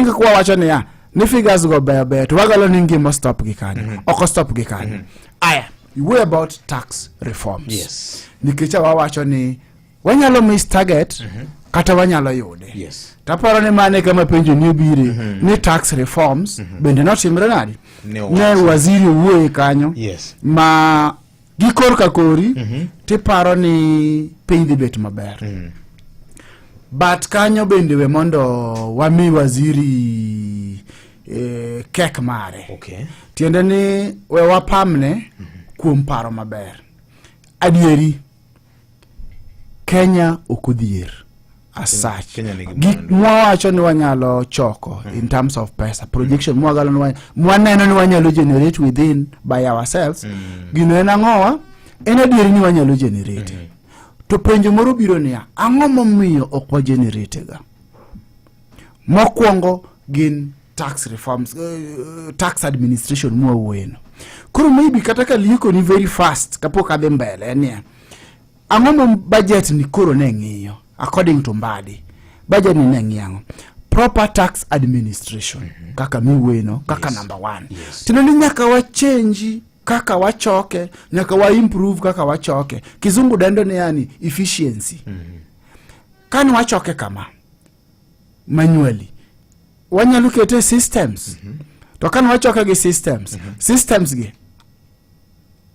think kwa wacho niya ni figures go beyo beyo to wagalo ni ngima stop gi kanyo. Ok stop gi kanyo. Aya, iwuoyo about tax reforms. Nikech wawacho ni wanyalo miss target kata wanyalo yude. Taparo ni mane kama penjo ni obire ni tax reforms bende notimre nade? Ne Ne owacho. waziri owuoye kanyo ma gi korka kori tiparo ni piny dhi bet maber. But kanyo bende we mondo wami waziri kek mare. Tiende ni we wapamne kuom paro maber. Adieri, Kenya ok odhier as such. Kenya nigi Gik mwandu. mwawacho ni wanyalo choko in terms of pesa, projection mwagalo ni mwaneno ni wanyalo generate within by ourselves. Gino en ang'owa? En adieri ni wanyalo generate. To penjo moro biro niya, ang'o momiyo ok wa generate ga? Mokwongo gin tax reforms, tax administration mwawuoyeno. Koro maybe kata ka lieko ni very fast kapok adhi mbele en niya, ang'o mo budget ni koro ne ng'iyo according to Mbadi? Budget ni ne ng'iyo ang'o? Proper tax administration kaka miwuoyeno kaka number one. Tiende ni nyaka wa change kaka wachoke, nyaka wa improve kaka wachoke. Kizungu dendo ni yani efficiency. Kane wachoke kama manually, wanyalo kete systems. To kane wachoke gi systems, systems gi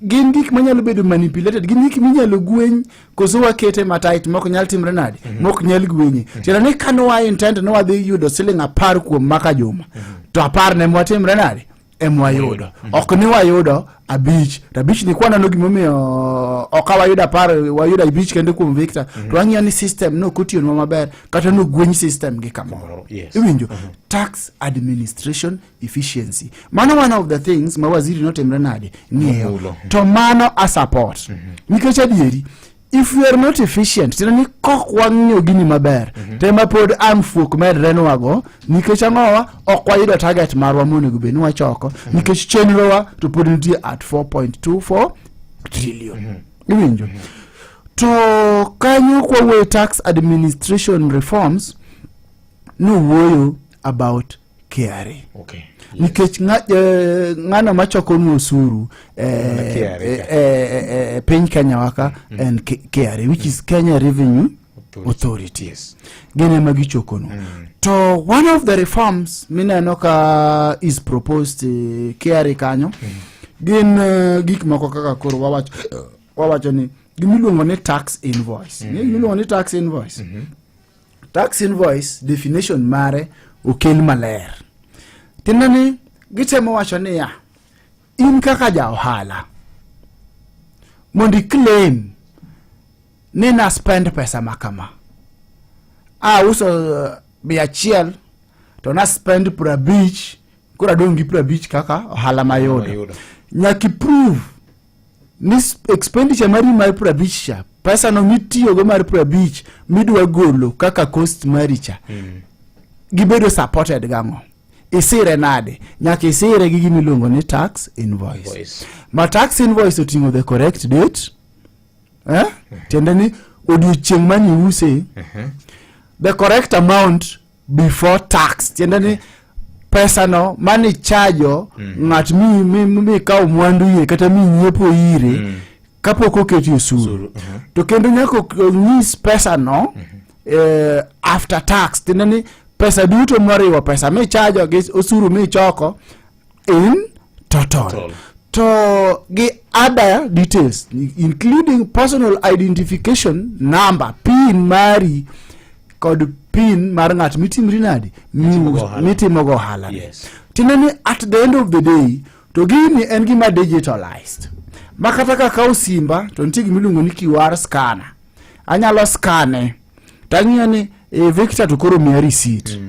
gin gik manyalo bedo manipulated, gin gik minyalo gweny koso wakete matight mok nyal timre nade, mok nyal gwenye. Tiende ni kane wa intend ni wadhi yudo siling 10 kuom maka juma, to 10 ne mwatimre nade emwayudo. Ok ni wayudo 5 to 5 ni kwaneno gimomiyo ok wayudo 10, wayudo 5 kende kuom Victor, to wang'iyo ni system no okotiyonwa maber kata nogweny system gi kamoro. Iwinjo? Tax administration efficiency, mano one of the things ma waziri notimre nade ng'iyo. Omulo. To mano a support nikech adieri if we are not efficient, tiende ni kok wang'iyo gini maber, tema pod ang' fuok medre nwago nikech ang'owa ok wayudo target marwa monego bed ni wachoko nikech chenrowa to pod nitie at 4.24 trillion. Iwinjo? To kanyo kwawuoyo tax administration reforms, nowuoyo about KRA nikech ng'ano machoko osuru KRA eh, eh, eh, piny Kenya waka en KRA, which is Kenya Revenue Authority. Authority. Gin ema gichokonu. To one of the reforms mineno ka is proposed KRA kanyo gin gik moko kaka koro wawacho ni gimiluongo ni tax invoice. Ng'e gimiluongo ni tax invoice? Tax invoice definition mare okel maler. Tiende ni gitemo wacho niya, in kaka ja ohala mondo iclaim ni na spend pesa ma kama, auso 100 to na spend 50, koro adong' gi 50 kaka ohala mayudo. Mayudo. Nyaka iprove ni expenditure mari mar 50 cha, pesa no mitiyogo mar 50 midwa golo kaka cost mari cha, gibedo supported gang'o? Isire nade? Nyaka isire gi gimiluongo ni tax invoice. Invoice. Ma tax invoice oting'o the correct date, eh? Tiende ni odiochieng' maniuse, the correct amount before tax, tiende ni pesa no manichajo ng'at mikawo mwandu ire kata minyiepo ire kapok oketi osuru. Osuru, mhm. To kendo nyaka onyis pesa no after tax, tiende ni pesa duto moriwo pesa michajo gi osuru michoko in total. Total. To gi other details including personal identification number, PIN mari kod PIN mar ng'at mitimri nade? Mitimogo ohala. Mitimogo ohala. Tiende ni at the end of the day to gini en gima digitalized ma kata ka akawo simba to nitie gimiluongo ni QR scanner, anyalo scan-e to ang'iyo ni Victor to koro miya receipt.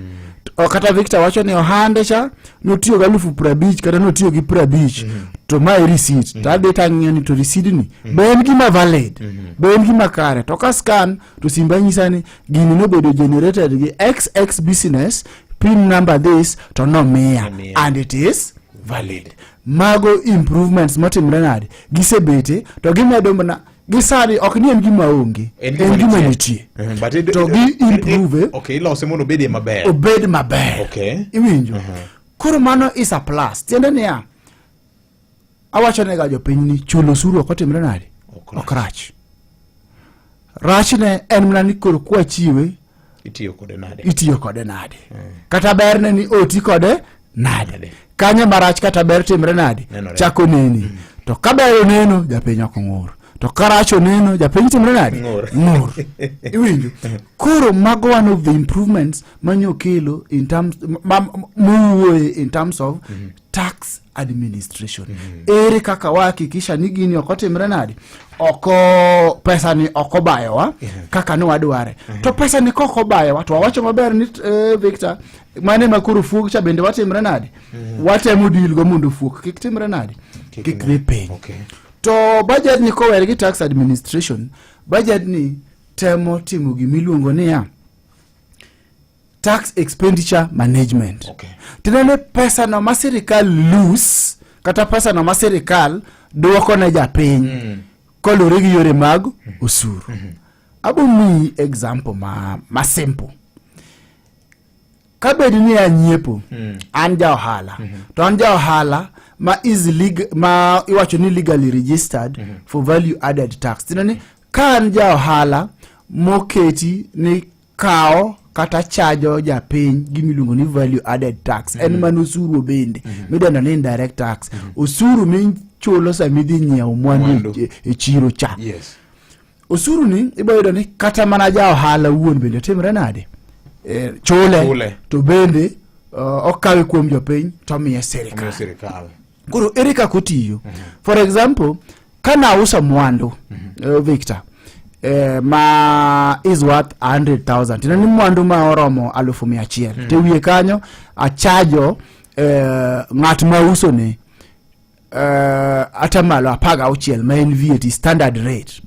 O kata Victor wacho ni ohande cha notiyo gi 50,000 kata notiyo gi 50 to mae receipt, to adhi to ang'iyo ni to receipt ni be en gima valid, be en gima kare. To ka scan to simba nyisa ni gini nobedo generated gi xx business PIN number this to nomiya Nomiya. and it is valid. Mago improvements motimre nade gisebete to gimedo mana. Gi sani ok ni en gima onge, en gima nitie. But it, To gi improve. Okay, ilose mondo obedie maber. Obed maber. Iwinjo? Koro mano is a plus. Tiende niya, awacho nega jopiny ni chulo osuru ok otimre nade? Ok Ok rach. Rachne en mana ni koro kwachiwe Itiyo kode nade? Itiyo kode nade? Kata berne ni oti kode nade? Nade. Kanyo marach kata ber timre nade? Nenore. Chako neni. To ka ber oneno, japiny ok ng'ur. To ka rach oneno, japiny timre nade? Ng'ur. Ng'ur. Iwinjo? Koro mago one of the improvements manyokelo in terms mowuoye in terms of tax administration. Ere kaka wahakikisha ni gini ok otimre nade? Oko pesa ni ok obayowa kaka ne wadware. To pesa ni kok obayowa to wawacho maber ni Victor, mane ma koro fuok cha bende watimre nade? Watemo deal go mondo fuok kik timre nade? Kik dhi piny. To budget ni kowere gi tax administration, budget ni temo timo gimiluongo niya tax expenditure management. Tiende ni pesa no ma sirikal lose kata pesa no ma sirikal duoko ne japiny koluwore gi yore mag osuru. Abo miyi example ma simple. Kabed ni anyiepo, an ja ohala, to an ja ohala ma is ma iwacho ni legally registered for value added tax. Tiende ni ka an ja ohala moketi ni kawo kata chajo japiny gimiluongo ni value added tax, en mana osuru bende midendo ni indirect tax, osuru michulo sama idhi nyiewo mwandu Mwandu. e chiro cha. Osuru ni ibo yudo ni kata mana ja ohala wuon bende timre nade? Chule, Chule. To bende okawe kuom jopiny to omiye sirikal. Omiyo sirikal. Koro ere kaka otiyo? For example, ka nauso mwandu, Victor, ma is worth 100,000, tiende ni mwandu ma oromo alufu mia achiel. To wiye kanyo achajo ng'at ma uso ne atamalo 16 ma en VAT standard rate.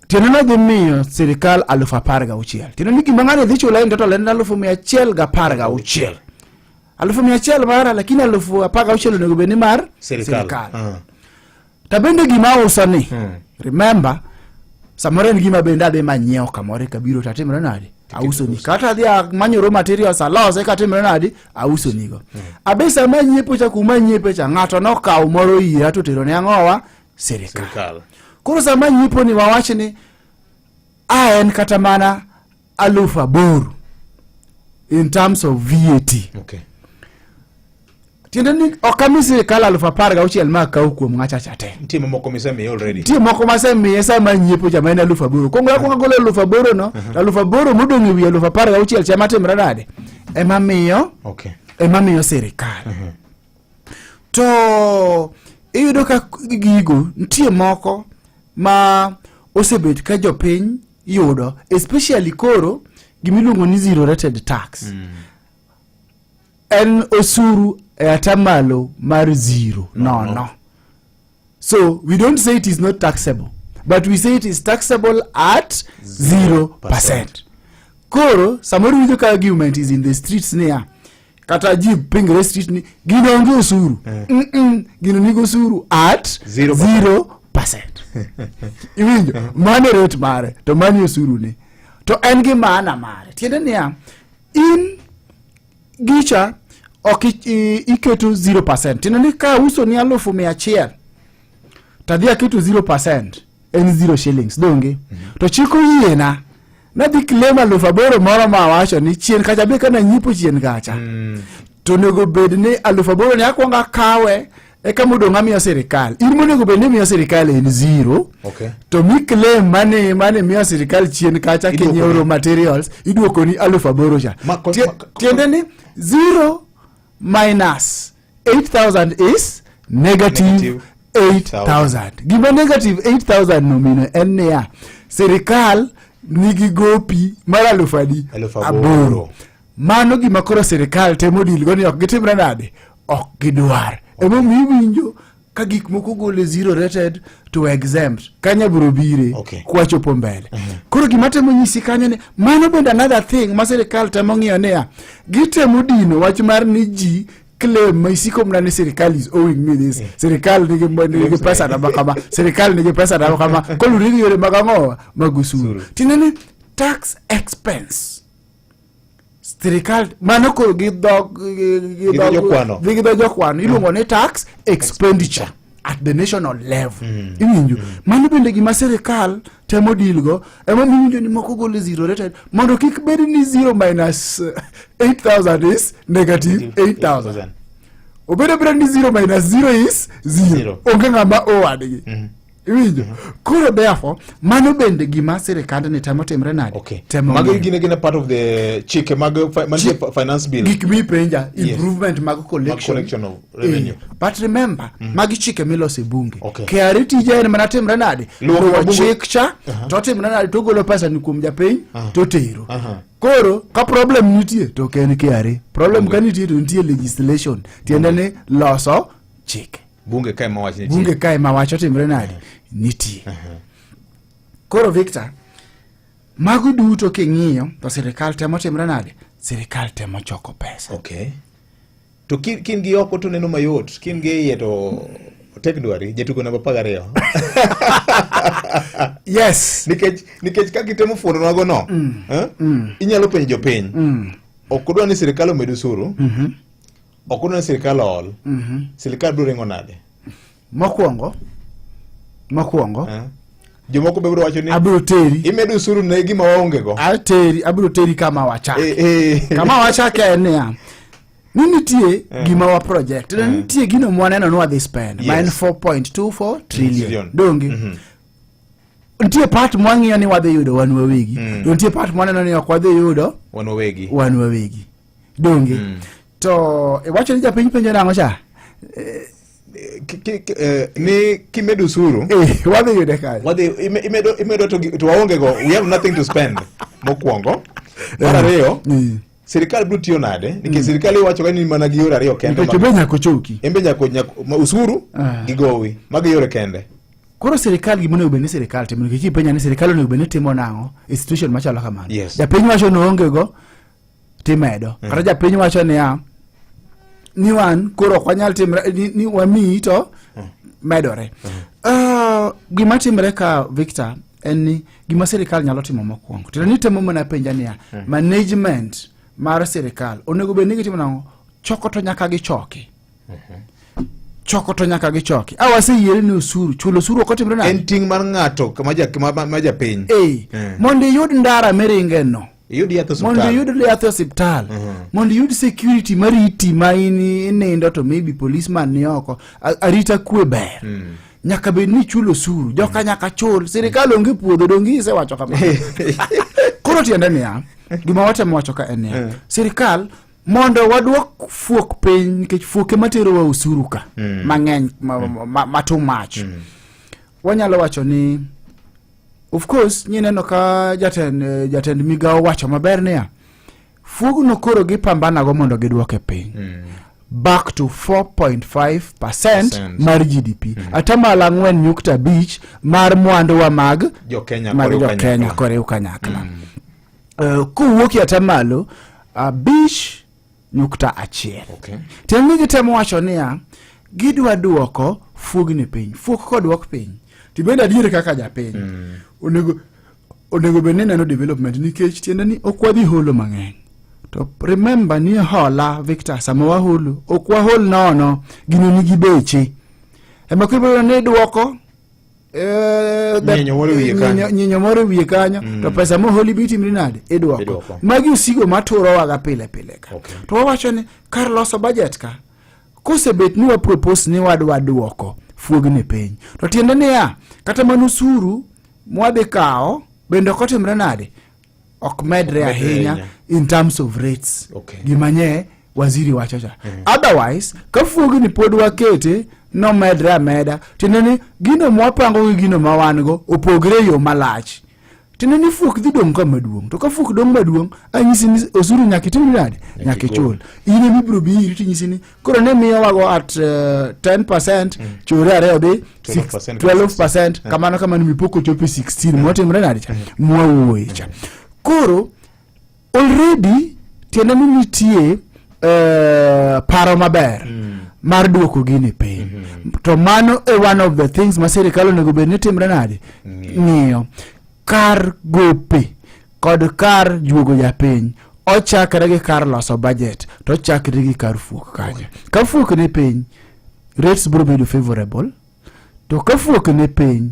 Tiende ni dhi miyo sirikal alufu apar gauchiel. Tiende ni gima ng'ani dhi chulo en total en alufu mia achiel gi apar gauchiel. Alufu mia achiel mara, lakini alufu apar gauchiel onego bed ni mar Sirikal. sirikal. To bende gima auso ni, remember, samoro en gima bende adhi manyiewo kamoro eka biro to atimre nade? Auso ni. Kata adhi amanyo raw materials alose ka atimre nade? Auso nigo. Abe sama anyiepo cha kuma anyiepe cha, ng'ato nokawo moro ira to otero ne ang'owa? Sirikal. Sirikal. Koro sama anyiepo ni wawach ni a en kata mana alufu aboro in terms of VAT. Tiende ni ok ami sirikal alufu apar gauchiel ma akawo kuom ng'acha cha te. Nitie mamoko misemiye already. Nitie moko masemiye sama anyiepo cha ma en alufu aboro. Kuongo akwongo agolo alufu aboro no, to alufu aboro modong' e wi alufu apar gauchiel cha ema timre nade? Ema miyo, ema miyo sirikal. To iyudo ka gigo nitie moko ma osebet ka jopiny yudo, especially koro gimiluongo ni zero rated tax. En osuru e atamalo mar zero. No, no. So we don't say it is not taxable, but we say it is taxable at 0%. Koro samoro winjo ka argument is in the streets niya, kata ji pingre street ni gino onge osuru. Gino nigi osuru at 0%. 0%. Iwinjo? Mano rate mare, to mano osuru ne. To en gi maana mare. Tiende niya, in gicha ok iketo 0%. Tiende ni ka uso ni alufu mia achiel, to adhi aketo 0%, en 0 shillings, donge? To chik oyiena, nadhi claim alufu aboro moro ma awacho ni chien kacha be kana nyiepo chien kacha. To onego bed ni alufu aboro ni akwongo akawe, eka modong' amiyo sirikal. In monego bed ni imiyo sirikal en 0. To mi claim mane miyo sirikal chien kacha Iduoko kinyiewo ni. raw materials, iduoko ni alufu aboro cha. Ma ma Tiende ni 0 minus 8,000 is negative Negative 8,000. Gima negative 8,000 no mino en niya, sirikal nigi gopi mar alufu adi? Alufu aboro. Aboro. Mano gima koro sirikal temo deal go ni ok gitimre nade? Ok gidwar. Emomiyo iwinjo ka gik moko gole zero rated to exempt. Kanya biro bire kwachopo mbele. Koro gima temo nyisi kanyo ni mano bende another thing ma sirikal temo ng'iyo niya, gitemo dino wach mar ni ji claim ma isiko mana ni sirikal is owing me this sirikal nigi pesa na kama sirikal nigi pesa na kama kolure gi yore mag ang'owa mag osuru Osuru. tiende ni tax expense sirikal mano koro gi dho Gi dho jokwano. gi dho jokwano iluongo ni tax expenditure at the national level iwinjo mano bende gima sirikal temo deal go emomiyo iwinjo ni moko golo zero rated mondo kik bed ni 0 minus 8000 is negative 8000 obedo abeda ni 0 minus 0 is 0 Zero. onge ng'ama owadgi iwinjo koro therefore mano bende gima sirikand ni temo timre nade Okay. temo Magi ng'iyo. gin gin a part of the chike mag mantie finance bill. gik mipenja Yes. improvement mag collection, collection of revenue. Eh, but remember magi chike miloso e bunge Okay. KRA tije en mana timre nade Luwo luwo kaka bunge- chik cha to timre nade to golo pesa ni kuom japiny to tero Aha. koro ka problem nitie to ok en KRA problem ka nitie to nitie legislation tiende ni loso chike Bunge kae ma wach nitie. bunge kae ma wach otimre nade nitie koro Victor mago duto king'iyo to sirikal temo timre nade sirikal temo choko pesa Okay. To kin gi oko to neno mayot, kin gi iye to tek dwari, jatugo namba 12. yes Nikech kaka itemo fuononwago no, eh? Inyalo penjo jopiny. Ok odwa ni sirikal omed osuru. Ok odwa ni sirikal ool. Sirikal biro ringo nade? Mokwongo Eh? Jomoko be biro wacho ni abiro teri imedo osuru ne gima waonge go. ateri abiro teri kama wachake Eh, eh. kama wachake en niya ni nitie gima wa project ne nitie gino mwaneno ni wadhi spend ma en Yes. 4.24 trillion Trillion. donge nitie part mwang'iyo ni wadhi yudo wan wawegi to nitie part mwaneno ni ok wadhi yudo Wan wawegi. wan wawegi donge to iwacho ni japiny penjo nang'o cha Ni kimedo osuru Eh, wadhi yude kanyo wadhi imedo to waonge go, we have nothing to spend mokwongo. Mar ariyo, sirikal biro tiyo nade nikech sirikal iwacho ga ni mana gi yore ariyo kende nikech obe nyaka ochoki en be nyaka osuru Ah. gi gowi mago yore kende. Koro sirikal gima onego bed ni sirikal timo nikech ipenja ni sirikal onego bed ni timo nang'o e situation machalo kamano Yes. japiny wacho ni oonge go timedo kata japiny wacho niya ni wan koro ok wanyal timre ni wamiyi to medore. Gima timre ka Victor en ni gima sirikal nyalo timo mokwongo tiende ni temo mana penja niya management mar sirikal onego bed ni gitimo nang'o choko to nyaka gichoki choko to nyaka gichoki a waseyiere ni osuru chulo osuru ok otimre nade En ting' mar ng'ato ma japiny. Eh, mondo iyud ndara miringe no Iyud yath mondo osiptal. iyud yath e osiptal mondo iyud security mariti ma in inindo to maybe policeman ni oko arita kwe ber nyaka bed ni ichulo osuru joka nyaka chul sirikal onge puodho donge isewacho kamano koro tiende niya gima watemo wacho ka en niya sirikal mondo waduok fuok piny nikech fuok ema terowa osuru ka mang'eny ma too much wanyalo wacho ni of course nyineno ka jatend migawo wacho maber niya fuogno koro gipambanago mondo giduoke piny back to 4.5% Percent. mar GDP atamalo 4.5 mar mwanduwa mag Jo-Kenya mag koriw jo-Kenya kanyakla. koriw kanyakla kowuok e atamalo 5.1 Okay. tiende ni gitemo wacho niya gidwa duoko fuogni piny fuok koduok piny tibende adier kaka japiny onego bed ni neno development nikech tiende ni ok wadhi holo mang'eny to remember ni hola Victor sama waholo ok wahol nono gino nigi beche ema koro ibiro ni duoko Nyinyo moro e wiye kanyo. nyinyo moro e wiye kanyo to pesa moholi bi itimri nade iduoko Iduoko. magi osigo maturowaga pile pile ka Okay. to wawacho ni kar loso budget ka kosebet ni wapropose ni wadwa duoko fuogni piny to tiende niya kata mana osuru mwadhi kawo bende ok otimre nade ok medre medre ahinya ahinya. in terms of rates Okay. gima nye waziri wacho cha otherwise ka fuogni pod wakete nomedre ameda tiende ni gino mwapango gi gino ma wan go opogre e yo malach tiende ni fuok dhi dong' kama duong' to ka fuok dong' maduong' anyisi ni osuru nyaka itim nade nyaka ichul in ema ibiro bi iri tinyisi ni koro ne miyowago at 10% chore ariyo dhi 12% 12% kamano kamano mipok ochopo e 16 motimre nade cha mwawuoye cha koro already tiende ni nitie paro maber mar duoko gini piny. To mano e one of the things ma sirikal onego bed ni timre nade? Ng'iyo kar gope kod kar juogo japiny ochakre gi kar loso budget to ochakre gi kar fuok kanyo. Ka fuok ni piny, rates biro bedo favorable. To ka fuok ni piny,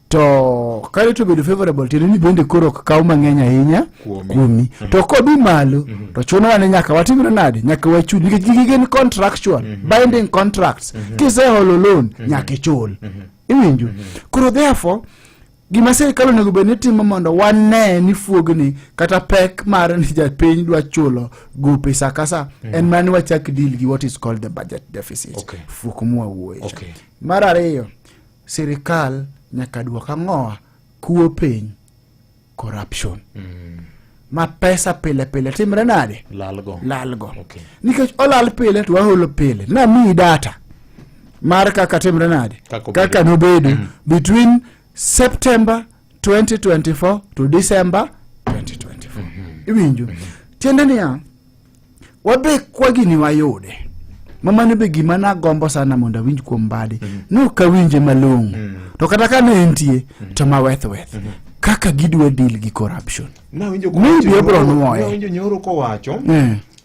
to ka rate obedo favorable, tiende ni bende koro ok kaw mang'eny ahinya Kuomi. kuomi. To kodhi malo, to chunowa ni nyaka watimre nade? Nyaka wachul nikech gigi gin contractual, binding contracts. Kiseholo loan, nyaka ichul. Iwinjo? Koro therefore, gima sirikal onego bed ni timo mondo wane ni fuogni kata pek mar ni japiny dwa chulo gope sa ka sa en mana ni wachak deal gi what is called the budget deficit. Fuok mwawuoye cha. Mar ariyo, sirikal nyaka duok ang'owa kuo piny, corruption ma pesa pile pile timre nade? Lalgo. Lalgo. Nikech olal pile to waholo pile. Namiyi data mar kaka timre nade, Kaka obedo. Kaka nobedo between September 2024 to December 2024. Iwinjo? Tiende niya, wabe kwa gini wayude. Ma mano be gima nagombo sana mondo awinj kuom Mbadi. Nok awinje malong'o. To kata ka ne entie, to maweth weth. Kaka gidwa deal gi corruption. Nawinjo Maybe kowacho obro nyoro- nuoye. Nawinjo nyoro kowacho.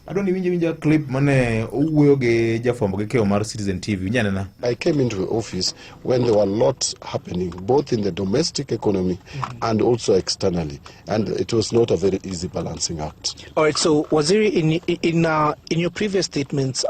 Adwa ni iwinj awinja clip mane owuoyo gi jafwambo gi keyo mar Citizen TV. Winj anena. I came into office when there were lots happening, both in the domestic economy and also externally. And it was not a very easy balancing act. All right. So, Waziri, in your previous statements,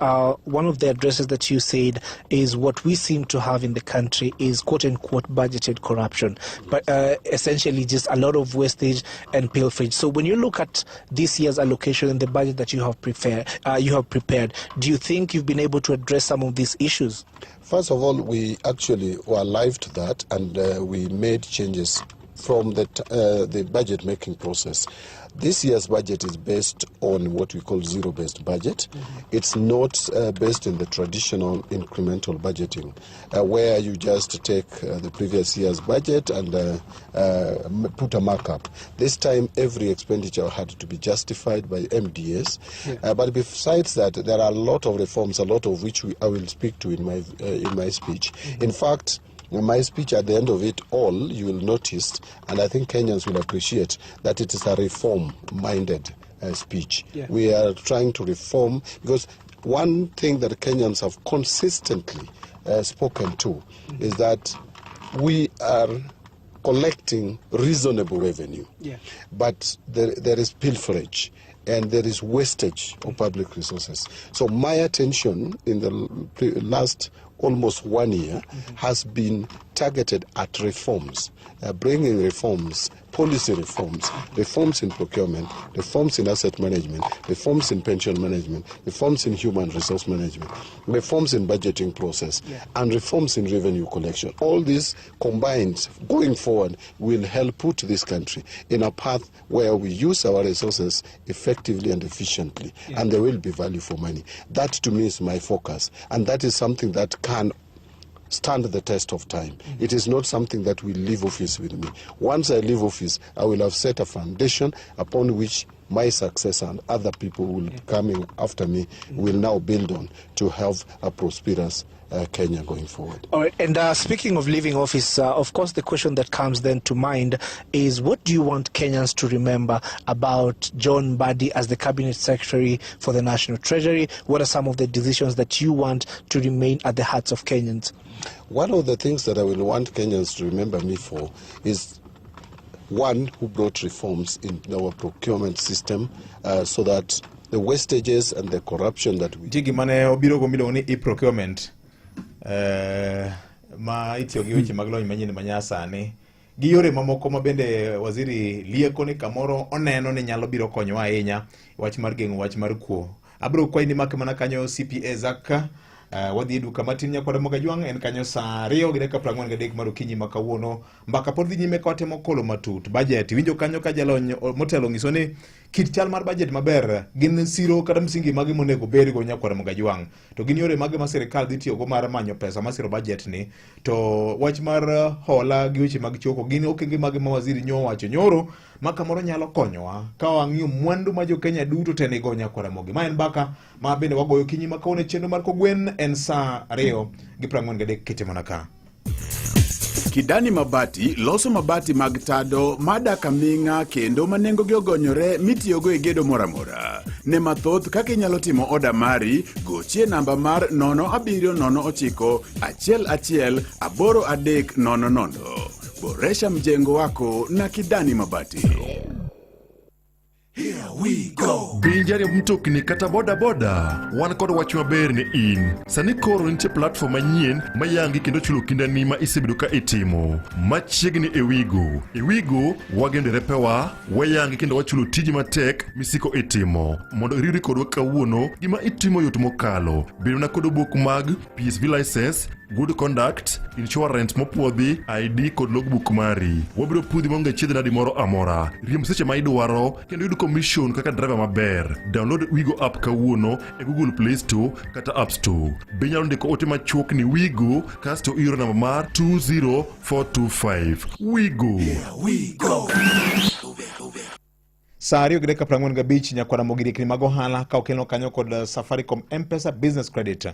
one of the addresses that you said is what we seem to have in the country is quote unquote budgeted corruption, but essentially just a lot of wastage and pilferage. So, when you look at this year's allocation and the budget that you have prepared, do you think you've been able to address some of these issues? First of all, we actually were alive to that, and we made changes from the budget making process. This year's budget is based on what we call zero-based budget. It's not based in the traditional incremental budgeting, where you just take the previous year's budget and put a markup. This time, every expenditure had to be justified by MDAs. But besides that, there are a lot of reforms, a lot of which I will speak to in my speech. In fact, in my speech, at the end of it all, you will notice, and I think Kenyans will appreciate, that it is a reform-minded speech. We are trying to reform because one thing that Kenyans have consistently spoken to is that we are collecting reasonable revenue, but there is pilferage and there is wastage of public resources. So my attention in the last almost one year has been targeted at reforms, bringing reforms, policy reforms, reforms in procurement, reforms in asset management, reforms in pension management, reforms in human resource management, reforms in budgeting process, and reforms in revenue collection. All these combined, going forward, will help put this country in a path where we use our resources effectively and efficiently, and there will be value for money. That, to me, is my focus, and that is something that can stand the test of time. It is not something that will leave office with me. Once I leave office, I will have set a foundation upon which my successor and other people will coming after me will now build on to have a prosperous Kenya going forward. All right. And speaking of leaving office, of course, the question that comes then to mind is, what do you want Kenyans to remember about John Mbadi as the Cabinet Secretary for the National Treasury? What are some of the decisions that you want to remain at the hearts of Kenyans? One of the things that I will want Kenyans to remember me for is one who brought reforms in our procurement system so that the wastages and the corruption that we Nitie gima ne obiro go miluongo ni e-procurement, ma itiyo gi weche mag lony manyien manyasani gi yore mamoko ma bende waziri lieko ni kamoro oneno ni nyalo biro konyowa ahinya wach mar geng'o wach mar kuo. Abiro kwayi ni make mana kanyo CPA Zaka. Wadhi e duka matin nyakwara Mogajwang' en kanyo saa 2:43 mar okinyi ma kawuono. Mbaka pod dhi nyime ka watemo kolo matut budget. Iwinjo kanyo ka jalony motelo nyiso ni Kit chal mar budget maber gin siro kata msingi mage monego bedgo nyakwar Mogajwang'. To gin yore mage ma sirikal dhi tiyogo mar manyo pesa masiro budget ni. To wach mar hola gi weche mag choko gin okenge mage ma waziri nyo owacho nyoro ma kamoro nyalo konyowa ka wang'iyo mwandu ma jo-Kenya duto te nigo nyakwar Ramogi. Ma en mbaka ma bende wagoyo kinyi ma kawuono e chenro mar Kogwen en saa 2:43 kete mana ka. Kidani Mabati loso mabati mag tado madak aming'a kendo ma nengogi ogonyore mitiyogo e gedo moro amora. Ne mathoth kaka inyalo timo oda mari, gochie namba mar 0709 11 8300. Boresha mjengo wako na Kidani Mabati. Piny jariemb mtokni kata boda boda, wan kod wach maber ne in. Sani koro nitie platform manyien ma yangi kendo chulo kindani ma isebedo ka itimo. Machiegni e Wigo. E Wigo, wageno derepewa, wayangi kendo wachulo tiji matek misiko itimo. Mondo iriwri kodwa kawuono, gima itimo yot mokalo. Bed mana kod obok mag PSV license, good conduct, insurance mopuodhi, ID kod logbook mari. Wabiro pudhi maonge chiedh nadi moro amora. Riemb seche ma idwaro kendo yud commission kaka driver maber. Download Wigo app kawuono e Google Play Store kata App Store. Be inyalo ndiko ote machuok ni Wigo kasto ioro namba mar 20425. Wigo. Saa 2:45 nyakwara mogirikni mag ohala ka okelno kanyo kod Safaricom M-Pesa Business Credit.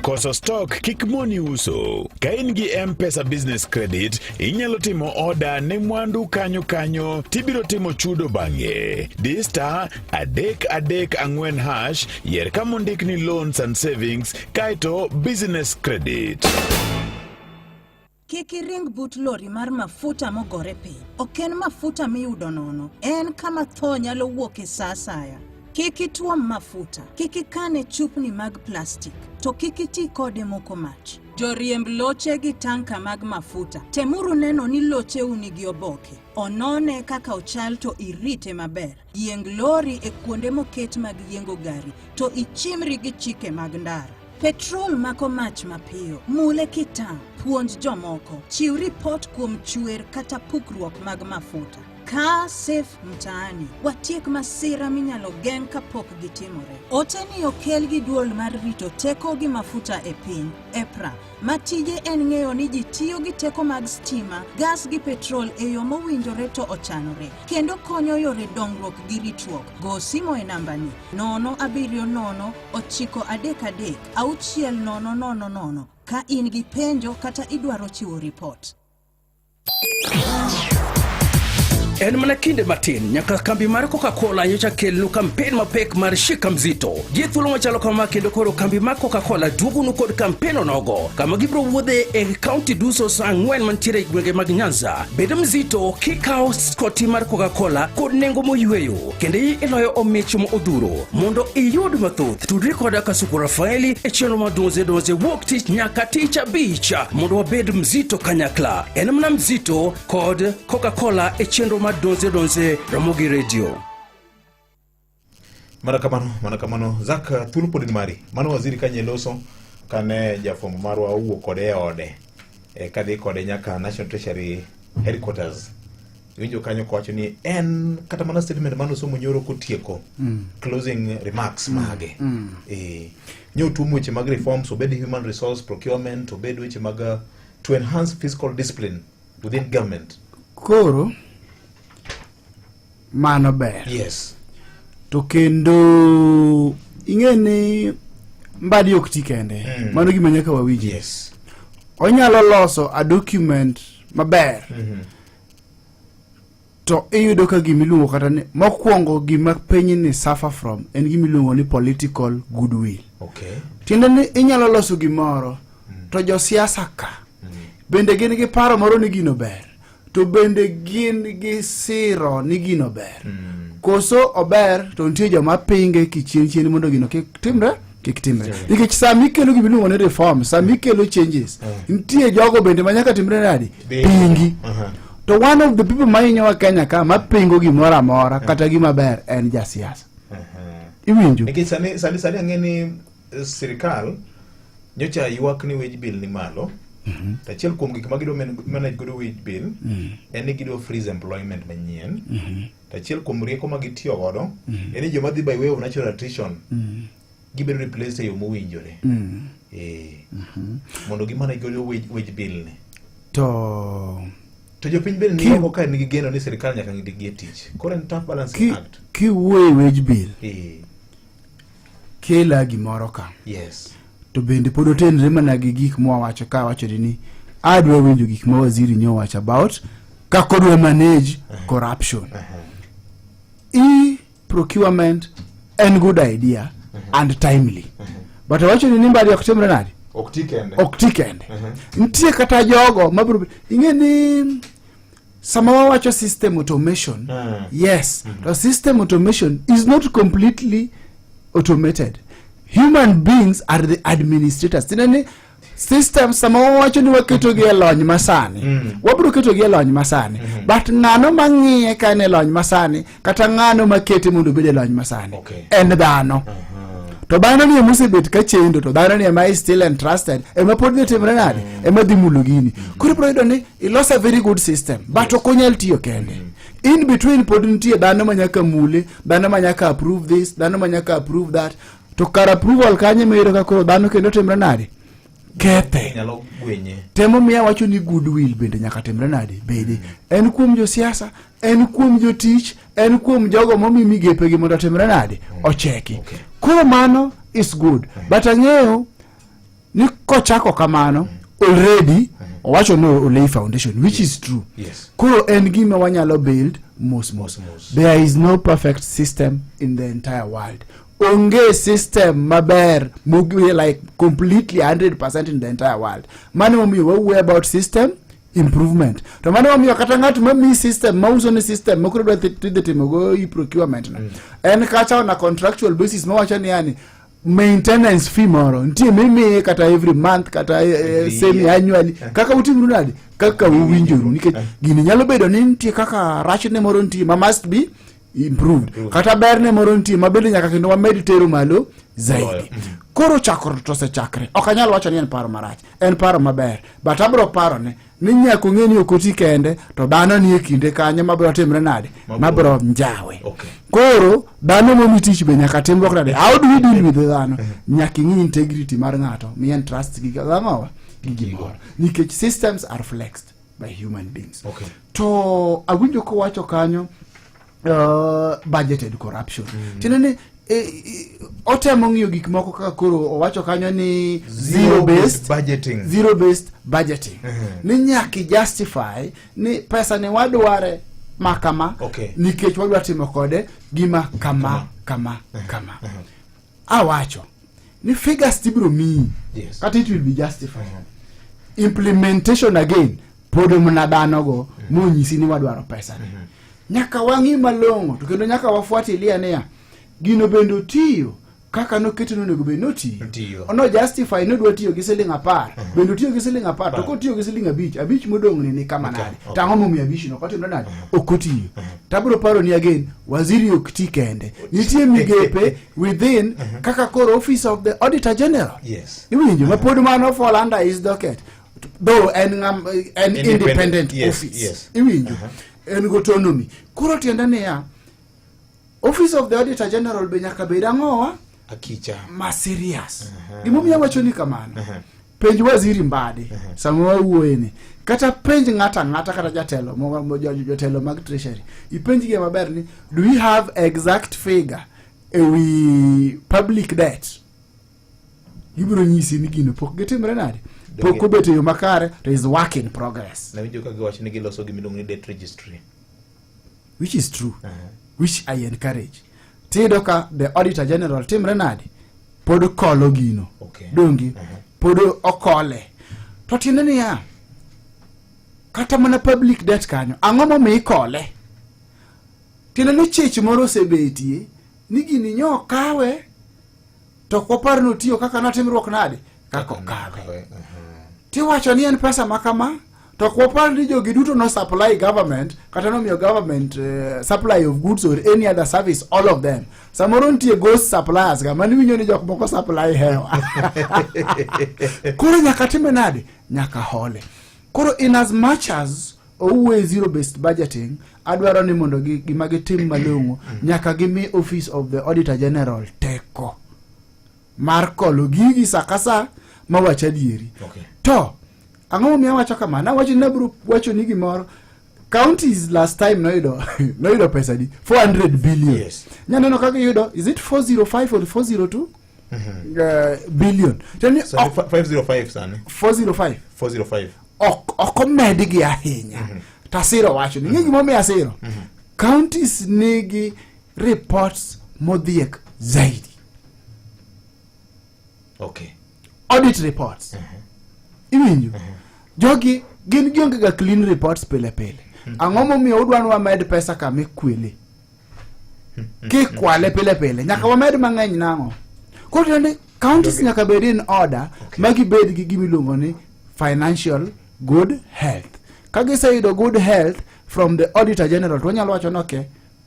Koso stock kik moni uso. Ka in gi M-Pesa Business Credit, inyalo timo oda ne mwandu kanyo kanyo tibiro timo chudo bang'e. Di star 334 hash, yier kama ondik ni Loans and Savings, kaeto Business Credit. Kik iring but lori mar mafuta mogore piny. Ok en mafuta miyudo nono, en kama tho nyalo wuok e sa asaya. Kik ituom mafuta, kik ikane chupni mag plastik, to kik iti kode moko mach. Joriemb loche gi tanka mag mafuta, temuru neno ni locheu nigi oboke. Onone kaka ochal to irite maber. Yieng lori e kuonde moket mag yiengo gari to ichimri gi chike mag ndara. Petrol mako mach mapiyo. Mule kitang'. Puonj jomoko. Chiw ripot kuom chwer kata pukruok mag mafuta. Kaa Safe Mtaani. Watiek masira minyalo geng' kapok gitimore. Ote ni okel gi duol mar rito teko gi mafuta e piny, EPRA, ma tije en ng'eyo ni ji tiyo gi teko mag stima, gas gi petrol e yo mowinjore to ochanore, kendo konyo yore dongruok gi ritruok. Go simo e nambani 070 933 6000 ka in gi penjo kata idwaro chiwo ripot. En mana kinde matin nyaka kambi mar Coca-Cola nyocha kelnu kampen mapek mar Shika Mzito. Gi thuolo machalo kama kendo koro kambi mar Coca-Cola duogonu kod kampen onogo kama gibiro wuodhe e kaunti duso sa ang'wen mantiere e gwenge mag Nyanza. Bed mzito kikawo skoti mar Coca-Cola kod nengo moyweyo kendo iloyo omich modhuro. Mondo iyud mathoth, tudri koda Kasuku Rafaeli e chenro mar Donze Donze wuok tich nyaka tich abich mondo wabed mzito kanyakla. En mana mzito kod Coca-Cola e chenro mar Donze Donze Ramogi Radio. Mana kamano, mana kamano. Zak, thuolo pod ni mari. Mano waziri kanye loso kane jafwambo marwa owuok kode e ode e, kadhi kode nyaka National Treasury headquarters. Iwinjo kanyo kowacho ni en kata mana statement mane osomo nyoro kotieko closing remarks mage. Eh, nyo tuom weche mag reforms, obed human resource procurement, obed weche mag to enhance fiscal discipline within government. Koro mano ber. Yes. To kendo ing'e ni Mbadi ok ti kende. Mano gima nyaka wawinji. Yes. Onyalo loso a document maber. To iyudo ka gima iluongo kata ni mokwongo gima piny ni suffer from en gima iluongo ni political goodwill. Okay. Tiende ni inyalo loso gimoro to josiasa ka bende gin gi paro moro ni gino ber to bende gin gi siro ni gino ber koso ober to nitie joma pinge kichien chien mondo gino kik timre kik timre nikech sama ikelo gima iluongo ni reform sama ikelo changes nitie jogo bende ma nyaka timre nadi pingi to one of the people mahinyowa Kenya ka mapingo gimoro amora kata gima ber en jasiasa iwinjo Nikech sani sani sani ang'e ni sirikal nyocha ywak ni wage bill ni malo. To achiel kuom gik ma gidwa manage godo wage bill en ni gidwa freeze employment manyien. To achiel kuom rieko ma gitiyo godo en ni joma dhi by way of natural attrition gibedo replaced e yo mowinjore. Eh. Mondo gimanage godo wage bill ni. To To jopiny bende ni oko ka nigi geno ni sirikal nyaka ndikgi e tich. Koro en tough balancing act. Kiwuoyo e wage bill, kela gimoro ka. To bende pod otenre mana gi gik mwawacho ka wacho ni adwa winjo gik ma waziri nyowacho about kaka odwa manage corruption. E procurement en good idea and timely. But awacho ni mbadi ok timre nade? Ok ti kende. Ok ti kende. Nitie kata jogo mabiro ing'e ni sama wawacho system automation, yes, to system automation is not completely automated. Human beings are the administrators. Tiende ni system sama wawacho ni waketogi e lony masani, wabiro ketogi e lony masani, but ng'ano mang'iye ka en e lony masani kata ng'ano makete mondo obed e lony masani? En dhano. To dhano ni ema osebet ka chendo, to dhano ni ema is still entrusted, ema pod dhi timre nade, ema dhi mulo gini. Koro ibiro yudo ni iloso a very good system, but ok onyal tiyo kende. In between pod nitie dhano ma nyaka mule, dhano ma nyaka approve this, dhano ma nyaka approve that. To kar approval kanyo ema iyudo ka koro dhano kendo timre nade? Kethe. Nyalo gwenye. Temo miya wacho ni goodwill bende nyaka timre nade? Bede. En kuom josiasa, en kuom jotich, en kuom jogo momi migepegi mondo otimre nade? Ocheki. Koro mano is good. But ang'eyo ni kochako kamano, already owacho ni olay foundation, which is true. Koro en gima wanyalo build mos mos. There is no perfect system in the entire world. Onge system maber mogi like completely 100% in the entire world. Mano momiyo wawuoyo about system improvement. To mano momiyo kata ng'at mamiyi system, mauso ni system ma koro dwa tidhi timogo e-procurement no, en kacha on a contractual basis mawacho ni yani maintenance fee moro nitie mimiye kata every month kata semi annually, kaka utimru nade, kaka uwinjoru, nikech gini nyalo bedo ni nitie kaka rachne moro nitie ma must be improved, kata berne moro nitie ma bende nyaka kendo wamed tero malo zaidi. Koro chakruok to osechakre, ok anyal wacho ni en paro marach, en paro maber, but abiro parone ni nyaka ong'e ni ok oti kende, to dhano nie kinde kanyo mabiro timre nade, mabiro njawe. Koro dhano momi tich be nyaka timruok nade? How do we deal with dhano? Nyaka ing'i integrity mar ng'ato, mi entrust gi dhano gi gimoro, nikech systems are flexed by human beings. To awinjo kowacho kanyo budgeted corruption. Tiende ni otemo ng'iyo gik moko kaka koro owacho kanyo ni zero based budgeting. Zero based budgeting ni nyaka justify ni pesa ni wadware ma kama, nikech wadwa timo kode gima kama kama kama. Awacho ni figures tibiro miyi, kata it will be justified. Implementation again pod mana dhano go monyisi ni wadwaro pesa ni. Nyaka wang'i malong'o, to kendo nyaka wafuatilia niya gino bende otiyo kaka noketo ni onego bed notiyo. Otiyo. No justify ni odwa tiyo gi siling 10, bende otiyo gi siling 10, to kotiyo gi siling 5, 5 modong' ni ni kama nade? To ang'o momiyo 5 no ok otimre nade? Ok otiyo. Tabiro paro ni again waziri ok ti kende, nitie migepe within kaka koro office of the auditor general. Iwinjo ma pod mano fall under his docket, though en en independent office. Iwinjo en gi autonomy. Koro tiende niya office of the auditor general be nyaka bed ang'owa Akicha. ma serious. Gimomiyo awacho ni kamano, penj waziri Mbadi sama wawuoye ni, kata penj ng'ato ang'ata, kata jatelo jotelo mag treasury, ipenj gi maber ni do we have exact figure e wi public debt? Gibiro nyisi ni gino pok gitimre nade, pok obet e yo makare, to is work in progress. Nawinjo ka giwacho ni giloso gima iluongo ni debt registry. Which is true, which I encourage. Tiyudo ka the auditor general timre nade, pod kolo gino. Dongi pod okole. To tiende niya kata mana public debt kanyo, ang'o momiyo ikole? Tiende ni chich moro osebetie ni gini nyo okawe, to ok wapar ni otiyo kaka notimruok nade kaka okawe. Tiwacho ni en pesa ma kama, to ok wapar ni jogi duto no supply government kata nomiyo government supply of goods or any other service, all of them. Samoro nitie ghost suppliers ga mani winjo ni jok moko supply hewa. Koro nyaka time nade? Nyaka hole. Koro in as much as owuoye zero based budgeting adwaro ni mondo gima gitim malong'o nyaka gimi office of the auditor general teko mar kolo gigi sa ka sa mawach adieri. To ang'o momiyo awacho kamano? Awacho ni nabiro wacho ni gimoro counties last time noyudo pesa di 400 billion. Nyaneno kaka giyudo, is it 405 or 402 billion? Tiende ni Sani 505 sani. 405. 405. Ok omedgi ahinya. Tasiro wacho ni ng'e gimomiyo asiro counties nigi reports modhiek zaidi. Audit reports. Iwinjo? Jogi gin gionge ga clean reports pile pile. Ang'o momiyo udwa ni wamed pesa kama ikwele? Kikwale pile pile nyaka wamed mang'eny nang'o? Koro tiende counties nyaka bed in order ma gibed gi gimiluongo ni financial good health. Ka giseyudo good health from the auditor general, to wanyalo wacho ni okay,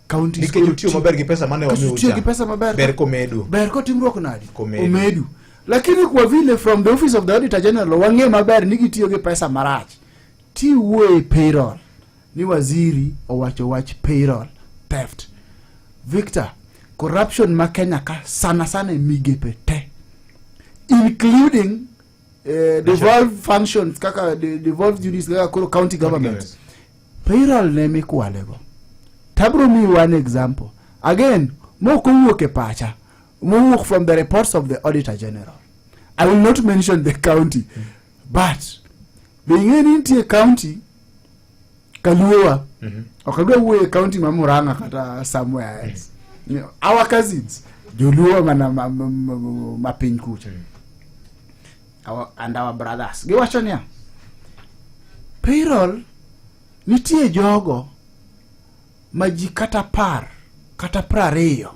counties Nikech utiyo maber gi pesa mane wamiu Utiyo cha. gi pesa maber. Ber komedu. Ber kotimruok nadi? Komedu. Omedu. Lakini kwa vile from the office of the auditor general wang'e maber ni gitiyo gi pesa marach, tiwuoye payroll ni waziri owacho wach payroll theft. Victor, corruption ma Kenya ka sana sana e migepe te, including devolved functions kaka devolved units kaka koro county government, payroll ne mikwalego. Tabro miyi one example again mok owuok e pacha, mowuok from the reports of the auditor general. I will not mention the county, but be ing'e ni nitie county kaluowa, ok adwa wuoyo e county ma Murang'a kata somewhere else. Our cousins joluo mana ma piny kucha, and our brothers, giwacho niya payroll nitie jogo ma ji kata 10 kata 20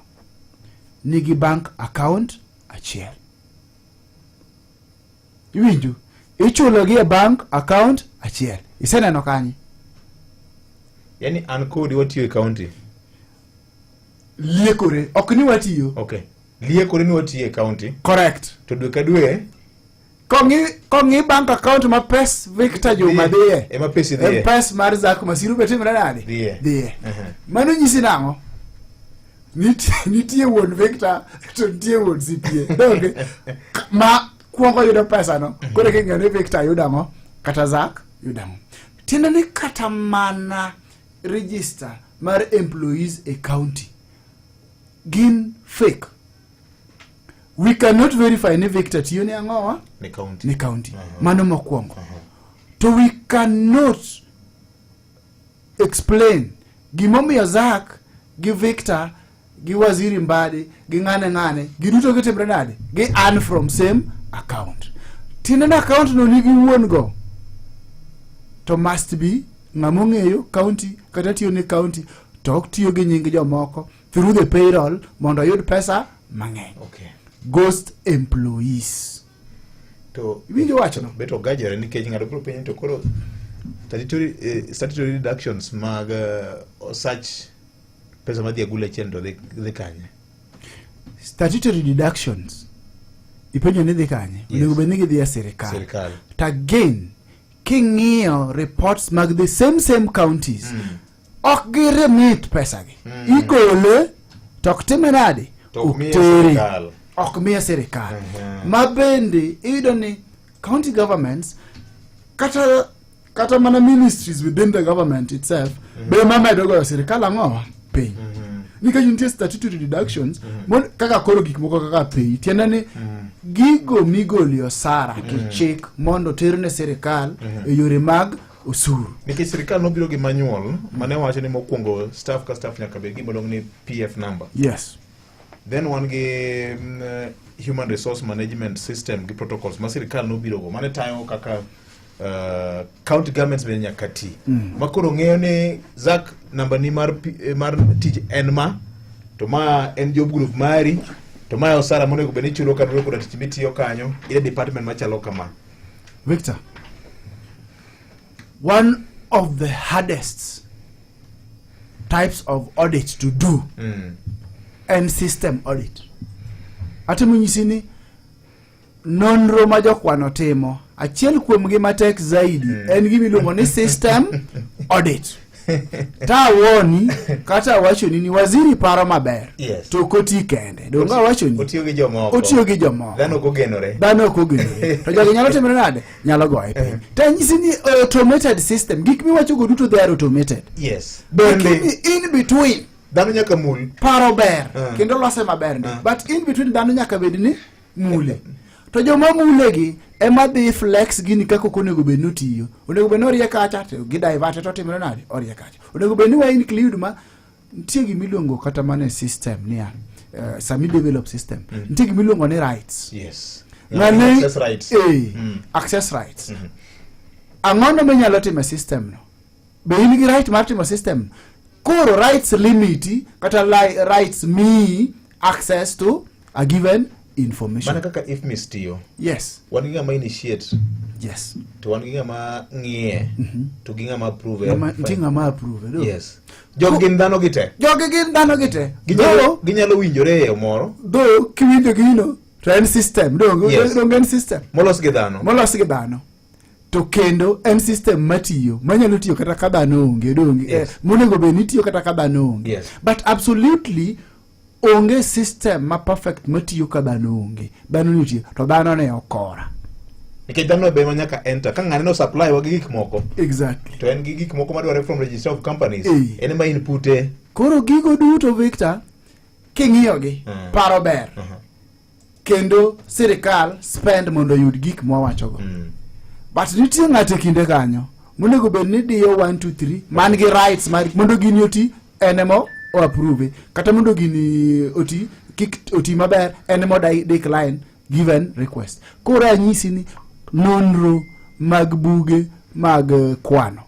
nigi bank account achiel. Iwinjo? Ichulogi e bank account achiel. Iseneno kanye? Yani an kodi watiyo e county. Liekore ok ni watiyo. Okay. Liekore ni watiyo e county. Correct. To dwe ka dwe Kong'i bank account ma pes Victor Juma dhiye ema pesi dhiye. En pes mar Zack Masiru be timre nade? Dhiye. Dhiye. Mano nyisi nang'o? Nitie wuon Victor to nitie wuon CPA. Donge? Ma kuongo yudo pesa no. Koro king'eyo ni Victor yudo ang'o kata Zack yudo ang'o. Tiende ni kata mana register mar employees e county gin fake. We cannot verify ni Victor tiyo ni ang'owa? Ni county. Ni county. Mano mokwongo. To we cannot explain gimomiyo Zack gi Victor gi Waziri Mbadi gi ng'ane ng'ane giduto gitimre nade? Gi earn from same account. Tiende ni account no nigi wuon go. To must be ng'ama ong'eyo county kata tiyo ne county to ok tiyo gi nying jomoko through the payroll mondo oyud pesa mang'eny. Ghost employees. To iwinjo wachno? Bet ogajore nikech ng'ato biro penjo to koro statutory deductions mag osach pesa madhi agulu achiel to dhi kanye? Statutory deductions ipenjo ni dhi kanye? Yes. Onego bed ni gidhi e sirikal. Sirikal. To again, king'iyo reports mag the same counties, ok giremit pesagi. Igole to ok time nade? To ok miye tere. sirikal. Ok miye sirikal. Ma bende iyudo ni county governments kata mana ministries within the government itself be mamedo goyo sirikal ang'owa piny, nikech nitie statutory deductions kaka koro gik moko kaka pay, tiende ni gigo migoli osara kichik mondo ter ne sirikal e yore mag osuru. Nikech sirikal nobiro gi manual mane wacho ni mokwongo staff ka staff nyaka bed gima iluongo ni PF number. Then wan gi human resource management system gi protocols ma sirikal nobiro go mane tayo kaka county governments bende nyaka ti. Ma koro ng'eyo ni Zack namba ni mar tich en ma, to ma en job group mari, to ma e osara monego bed ni ichulo kaluwore koda tich mitiyo kanyo in e department machalo kama. Victor, one of the hardest types of audit to do en system audit. Atemo nyisi ni nonro ma jokwano timo, achiel kuomgi matek zaidi en gima iluongo ni system Audit. Tawoni kata awachoni ni waziri paro maber. Yes. To ok oti kende. Donge awachoni? Otiyo gi jomoko. Otiyo gi jomoko. Dhano ok ogenore. Dhano ok ogenore. To jogi nyalo timore nade? Nyalo goye piny. To anyisi ni automated system, gik miwachogo duto they are automated. Yes. Lakini in between dhano nyaka mul. Paro ber kendo lose maber ndi. But in between dhano nyaka bed ni mule. To joma mulegi ema dhi flex gini kaka ok onego bed ni otiyo. Onego bed ni orie kacha to gi divert to otimore nade? Orie kacha. Onego bed ni wa include ma nitie gima iluongo kata mana e system niya sami develop system nitie gima iluongo ni rights. Yes. Ng'ane Access rights. Access rights. Ang'ono minyalo timo e system no? Be in gi right mar timo system? Koro rights limit kata rights miyi access to a given information. Mana kaka IFMIS tiyo. Yes. Wan gi ng'ama initiate. Yes. To wan gi ng'ama ng'iye. To gi ng'ama approve. Nitie ng'ama approve. Do. Yes. Jogi gin dhano gi te. Jogi gin dhano gi te. Ginyalo winjore e yo moro. Though kiwinjo gino to en system. Donge Yes. donge en system. Molos gi dhano. Molos gi dhano. To kendo en system matiyo manyalo tiyo kata ka dhano onge donge Yes. monego bed ni tiyo kata ka dhano onge. Yes. But absolutely onge system ma perfect matiyo ka dhano onge. Dhano nitie to dhano ne okora. Nikech dhano be ema nyaka enter. Ka ng'ane no supply wa gi gik moko. Exactly. To en gi gik moko madwarore from registrar of companies. Eh. En ema inpute. Koro gigo duto Victor king'iyogi paro ber. Kendo sirikal spend mondo oyud gik mwawachogo. But nitie ng'ato e kinde kanyo monego bed ni diyo 1 2 3 man gi rights mar mondo gini oti en ema o approve kata mondo gini oti kik oti maber en ema decline given request. Koro anyisi ni nonro mag buge mag kwano.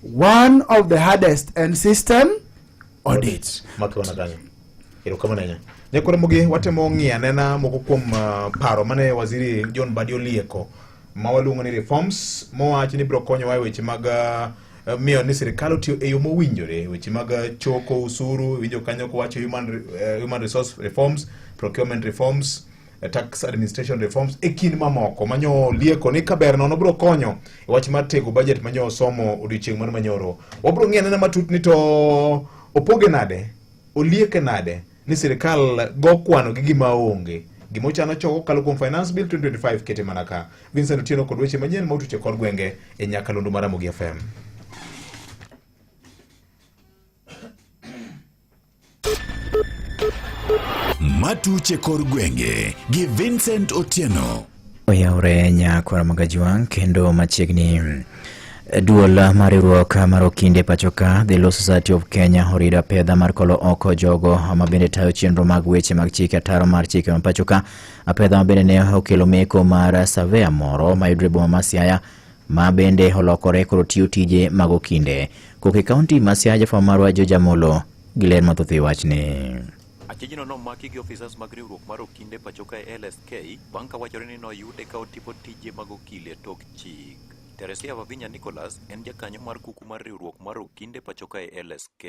One of the hardest and system audit. Makiwana kanyo. Erokamano ahinya. Nyakore mogi watemo ng'iyo anena moko kuom paro mane waziri John Mbadi olieko ma waluongo ni reforms mowacho ni biro konyowa e weche mag miyo ni sirikal otiyo e yo mowinjore weche mag choko usuru winjo kanyo kowacho human resource reforms, procurement reforms, tax administration reforms e kind mamoko manyo lieko ni kaber nono biro konyo e wach mar tego budget manyo osomo odiochieng' mar manyoro. Wabiro ng'iyo anena matut ni to opoge nade, olieke nade ni sirikal go kwano gi gima onge. Gima ochano choko kokalo kuom Finance Bill 2025 kete mana ka. Vincent Otieno kod weche manyien ma otuche kor gwenge e nyakalondo mar Ramogi FM. Matuche kor gwenge gi Vincent Otieno. Oyawre nyakwar Magajuang' kendo machiegni. Duol mar riwruok mar okinde pachoka The Law Society of Kenya orido apedha mar kolo oko jogo ma bende tayo chenro mag weche mag chike ataro mar chike ma pachoka. Apedha ma bende ne okelo meko mar surveyor moro mayudore e boma ma Siaya ma bende olokore koro tiyo tije mag okinde. Koke kaunti ma Siaya jafwambo marwa George Amolo gi ler mathoth e wachni. Achijno nomaki gi ofisas mag riwruok mar okinde pachoka e LSK bang' ka wachore ni noyude ka otimo tije mag okil e tok chik. Teresia Wavinya Nicholas en jakanyo mar kuku mar riwruok mar okinde pachoka e LSK.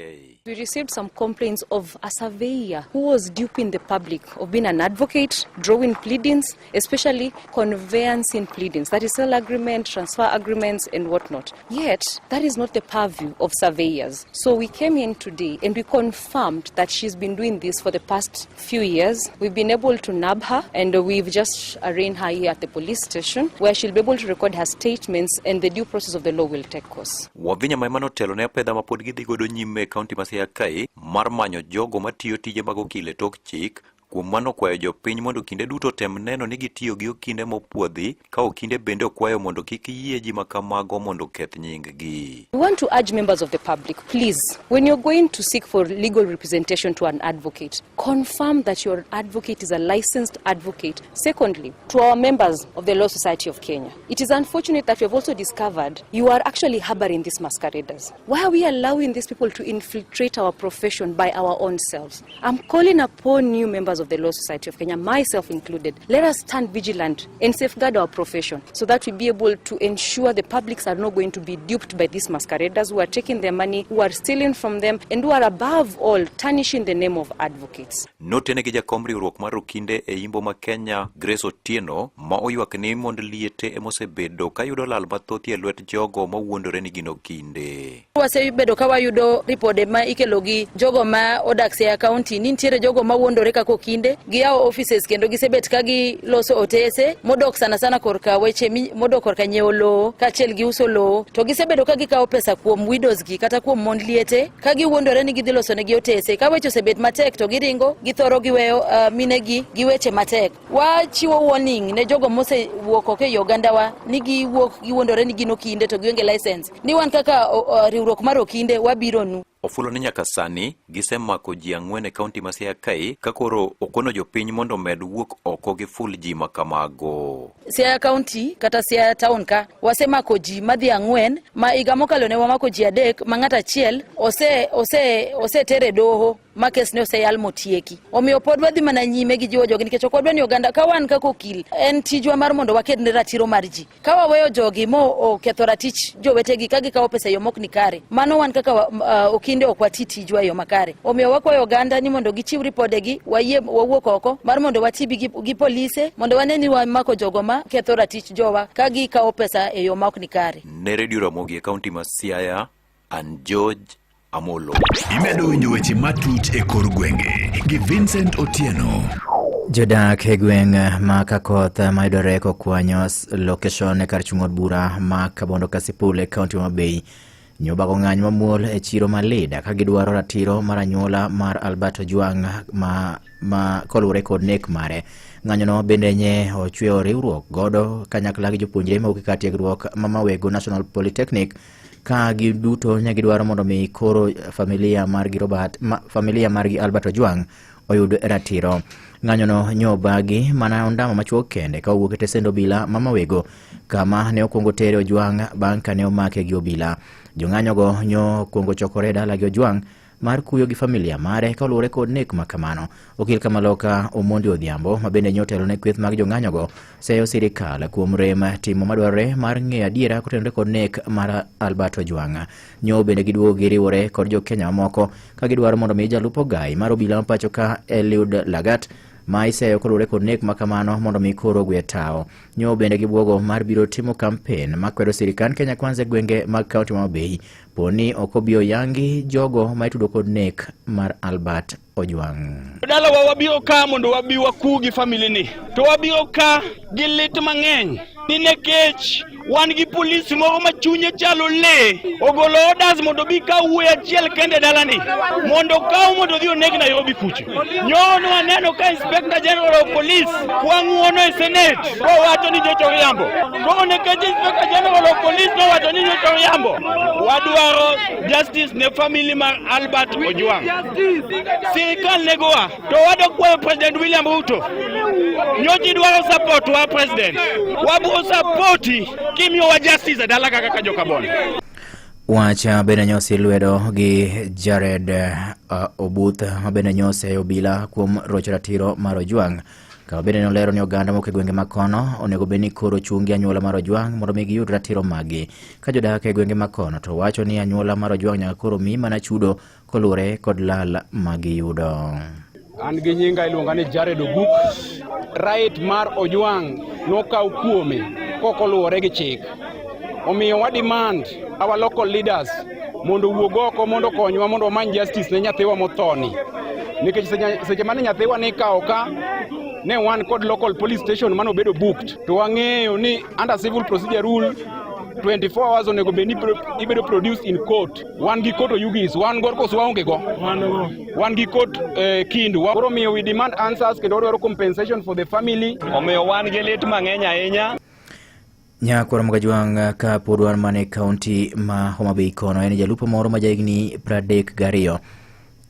We received some complaints of a surveyor who was duping the public of being an advocate, drawing pleadings, especially conveyancing pleadings, that is sale agreement, transfer agreements and whatnot. Yet, that is not the purview of surveyors. So we came in today and we confirmed that she's been doing this for the past few years. We've been able to nab her and we've just arraigned her here at the police station where she'll be able to record her statements and the due process of the law will take course. Wavinya ma ema notelo ne apedha ma pod gidhi godo nyime e kaunti ma Siaya kae mar manyo jogo matiyo tije mag okil e tok chik. Kuom mano okwayo jopiny mondo kinde duto tem neno ni gitiyo gi okinde mopuodhi ka okinde bende okwayo mondo kik yie ji makamago mondo oketh nying-gi. We want to urge members of the public, please, when you're going to seek for legal representation to an advocate, confirm that your advocate is a licensed advocate. Secondly, to our members of the Law Society of Kenya, it is unfortunate that we have also discovered you are actually harboring these masqueraders. Why are we allowing these people to infiltrate our profession by our own selves? I'm calling upon new members of the Law Society of Kenya, myself included. Let us stand vigilant and safeguard our profession so that we be able to ensure the publics are not going to be duped by these masqueraders who are taking their money, who are stealing from them, and who are above all tarnishing the name of advocates. Notene gi jakom riwruok mar okinde e imbo ma Kenya, Grace Otieno, ma oywak ni mond liete emosebedo kayudo lal mathoth e lwet jogo mawuondore ni gin okinde. Wasebedo ka wayudo ripode ma ikelo gi jogo ma odak Siaya County ni nitiere jogo ma wuondore kaka okinde, giyawo offices kendo gisebet ka giloso otese modok sana sana korka weche modok korka nyiewo lowo kaachiel gi uso lowo, to gisebedo ka gikawo pesa kuom widows gi kata kuom mond liete ka giwuondore ni gidhi loso negi otese. Ka weche osebet matek to giringo githoro giweyo minegi gi weche matek. Wachiwo warning ne jogo mosewuok oko ei ogandawa ni giwuok giwuondore ni gin okinde to gionge license, ni wan kaka riwruok mar okinde wabiro nu. Ofulo ni nyaka sani gisemako ji 4 e kaunti ma Siaya kae, ka koro okono jopiny mondo omed wuok oko gi ful ji ma kamago. Siaya County kata Siaya Town ka wasemako ji madhi 4, ma higa mokalo ne wamako ji 3 ma ng'at achiel oseter e doho ma kes ne oseyal motieki. Omiyo pod wadhi mana nyime gi jiwo jogi nikech ok wadwa ni oganda ka wan kaka okil en tijwa mar mondo waked ne ratiro mar ji. Ka waweyo jogi mo oketho ratich jowetegi ka gikawo pesa e yo mok ni kare, mano wan kaka okinde ok wati tijwa e yo makare. Omiyo wakwayo oganda ni mondo gichiw ripodegi, wayie wawuok oko mar mondo wati gi polise mondo wane ni wamako jogo ma ketho ratich jowa ka gikawo pesa e yo ma ok ni kare. Ne Radio Ramogi e kaunti ma Siaya, an George Amolo. Imedo winjo weche matut e kor gwenge gi Vincent Otieno. Jodak e gweng' ma Kakoth mayudore kokwanyo location e kar chung' od bura ma Kabondo Kasipul e kaunti ma Homa Bay nyobago ng'anyo mamuol e chiro ma Lida ka gidwaro ratiro mar anyuola mar Albert Ojwang ma koluwore kod nek mare. Ng'anyono bende nye ochweyo riwruok godo kanyakla gi jopuonjre mawuok e kar tiegruok ma Mawego National Polytechnic ka giduto ne gidwaro mondo mi koro familia margi Robert ma, familia margi Albert Ojwang oyud ratiro. Ng'anyono nyobagi mana ondamo machuok kende ka owuok e tesend obila ma Mawego kama ne okwongo tere Ojwang bang' ka ne omake gi obila. Jong'anyogo nyo okwongo chokore e dala gi Ojwang mar kuyo gi familia mare kaluwore kod nek ma kamano. Okil Kamaloka Omondi Odhiambo ma bende nyotelo ne kweth mag jong'anyogo seyo sirikal kuom rem timo madwarore mar ng'eyo adiera kotenore kod nek mar Albert Ojwang. Nyo bende giduogo giriwore kod jo Kenya mamoko ka gidwaro mondo mi jalup ogai mar obila ma pacho ka Eliud Lagat ma iseyo koluwore kod nek ma kamano mondo mi koro ogwe tawo. Nyo bende gibuogo mar biro timo kampen makwedo sirikand Kenya Kwanza e gwenge mag kaunti ma Homa Bay poni ok obi oyangi jogo ma itudo kod nek mar Albert Ojwang. Dalawa wabiro ka mondo wabi waku gi family ni, to wabiro ka gi lit mang'eny ni nikech wan gi polisi moro ma chunye chalo lee ogolo orders mondo bi kaw wuoyi achiel kende e dalani mondo okaw mondo odhi oneg Nairobi kucho. Nyoro ne waneno ka Inspector General of Police kwa ng'uono e Senate kowacho ni nyocha oriambo. Koro nikech Inspector General of Police nowacho ni nyocha oriambo, wadwaro justice ne family mar Albert Ojwang. Sirikal negowa to wadok kwayo President William Ruto, nyocha idwaro support wa president, wabiro support kimiyowa justice e dala kaka joka Bondo. Wach bende nyosi lwedo gi Jared Obuth ma bende nyoseyo obila kuom rocho ratiro mar Ojwang. Kama bende nolero ni oganda mok e gwenge ma kono onego bed ni koro chung' gi anyuola mar Ojwang mondo mi giyud ratiro maggi. Ka jodak e gwenge ma kono to wacho ni anyuola mar Ojwang nyaka koro mi mana chudo koluwore kod lal ma giyudo. An gi nyinga iluonga ni Jared Oguk. Right mar Ojwang nokaw kuome kok oluwore gi chik. Omiyo wa demand our local leaders mondo owuog oko mondo okonywa mondo wamany justice ne nyathiwa mothoni. Nikech seche mane nyathiwa ni ikawo ka ne wan kod local police station mane obedo booked to wang'eyo ni under civil procedure rule 24 hours onego bed ni ibedo produced in court. Wan gi court Oyugis, wan go koso waonge go? Wan gi court Kindu. Koro miyo we demand answers kendo wadwaro compensation for the family. Omiyo wan gi lit mang'eny ahinya. Nyakwar Mogajwang' ka pod wan mana e kaunti ma Homa Bay kono en jalupo moro ma jahigni 32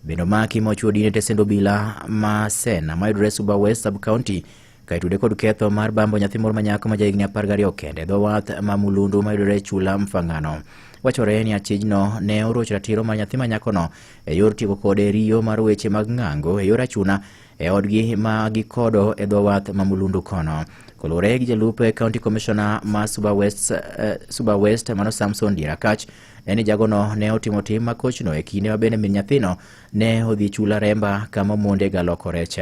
bende omaki ma ochuo dine e tesend obila ma Sena mayudore Suba West sub county ka itude kod ketho mar bambo nyathi moro ma nyako ma jahigni 12 kende e dho wath ma Mulundu mayudore e chula Mfangano. Wachore ni achijno ne orocho ratiro mar nyathi ma nyakono e yor tieko kode riyo mar weche mag ng'ango e yor achuna e odgi ma gikodo e dho wath ma Mulundu kono. Koluwore gi jalup County Commissioner ma Suba West mano Samson Dirakach, en ni jagono ne otimo tim makochno e kinde ma bende min nyathino ne odhi chula Remba kama omonde ga loko rech.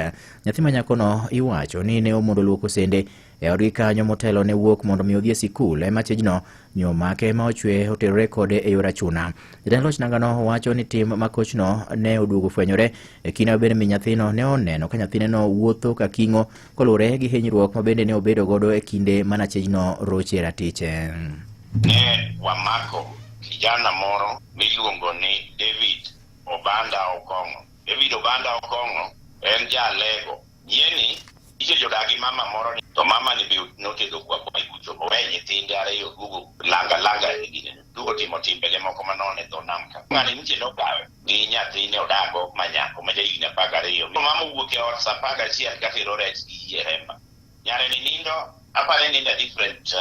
Nyathi ma nyakono iwacho ni ne omondo luoko sende. e odgi kanyo motelo ne wuok mondo mi odhi e sikul ema chijno nyomake ma ochwe oterore kode e yor achuna. Jatend loch nangano wacho ni tim ma kochno ne oduogo fwenyore e kinde ma bende min nyathino ne oneno ka nyathineno wuotho ka king'o koluwore gi hinyruok ma bende ne obedo godo e kinde mana chijno roche ratiche. Ne wamako kijana moro miluongo ni David Obanda Okong'o. David Obanda Okong'o en ja Alego. Nyieni nyiche jodak gi mama moro ni to mama ni be notedo kwa kwa kucho owe nyithinde ariyo duogo langa langa e gine duogo timo timbene moko manono e dho nam ka. Ng'ani nyiche nokawe gi nyathine odago ma nyako ma jahigni 12. Mama owuok e ot sa 11 katero rech gi yie hemba. Nyare ni nindo apani nindo a different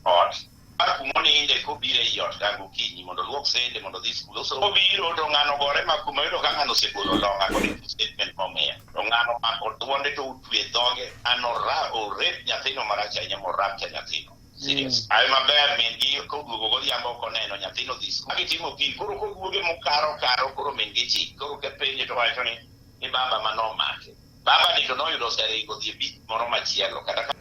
ot. Mar kuma oninde kobiro ei ot ka gokinyi mondo oluok sende mondo odhi skul. So kobiro to ng'ano gore ma kuma oyudo ka ng'ano osegolo long according to statement momiya. To ng'ano omako duonde to otwe dhoge ng'ano ra orep nyathino marach ahinya morapcha nyathino. Serious. Ae maber min gi koduogo godhiambo ok oneno nyathino dhi skul. Gitimo pim koro koduoge mokaro karo koro min gi chik koro kepenje to wacho ni ni baba manomake. Baba ni to noyudo oseringo dhi e beach moro machielo kata ka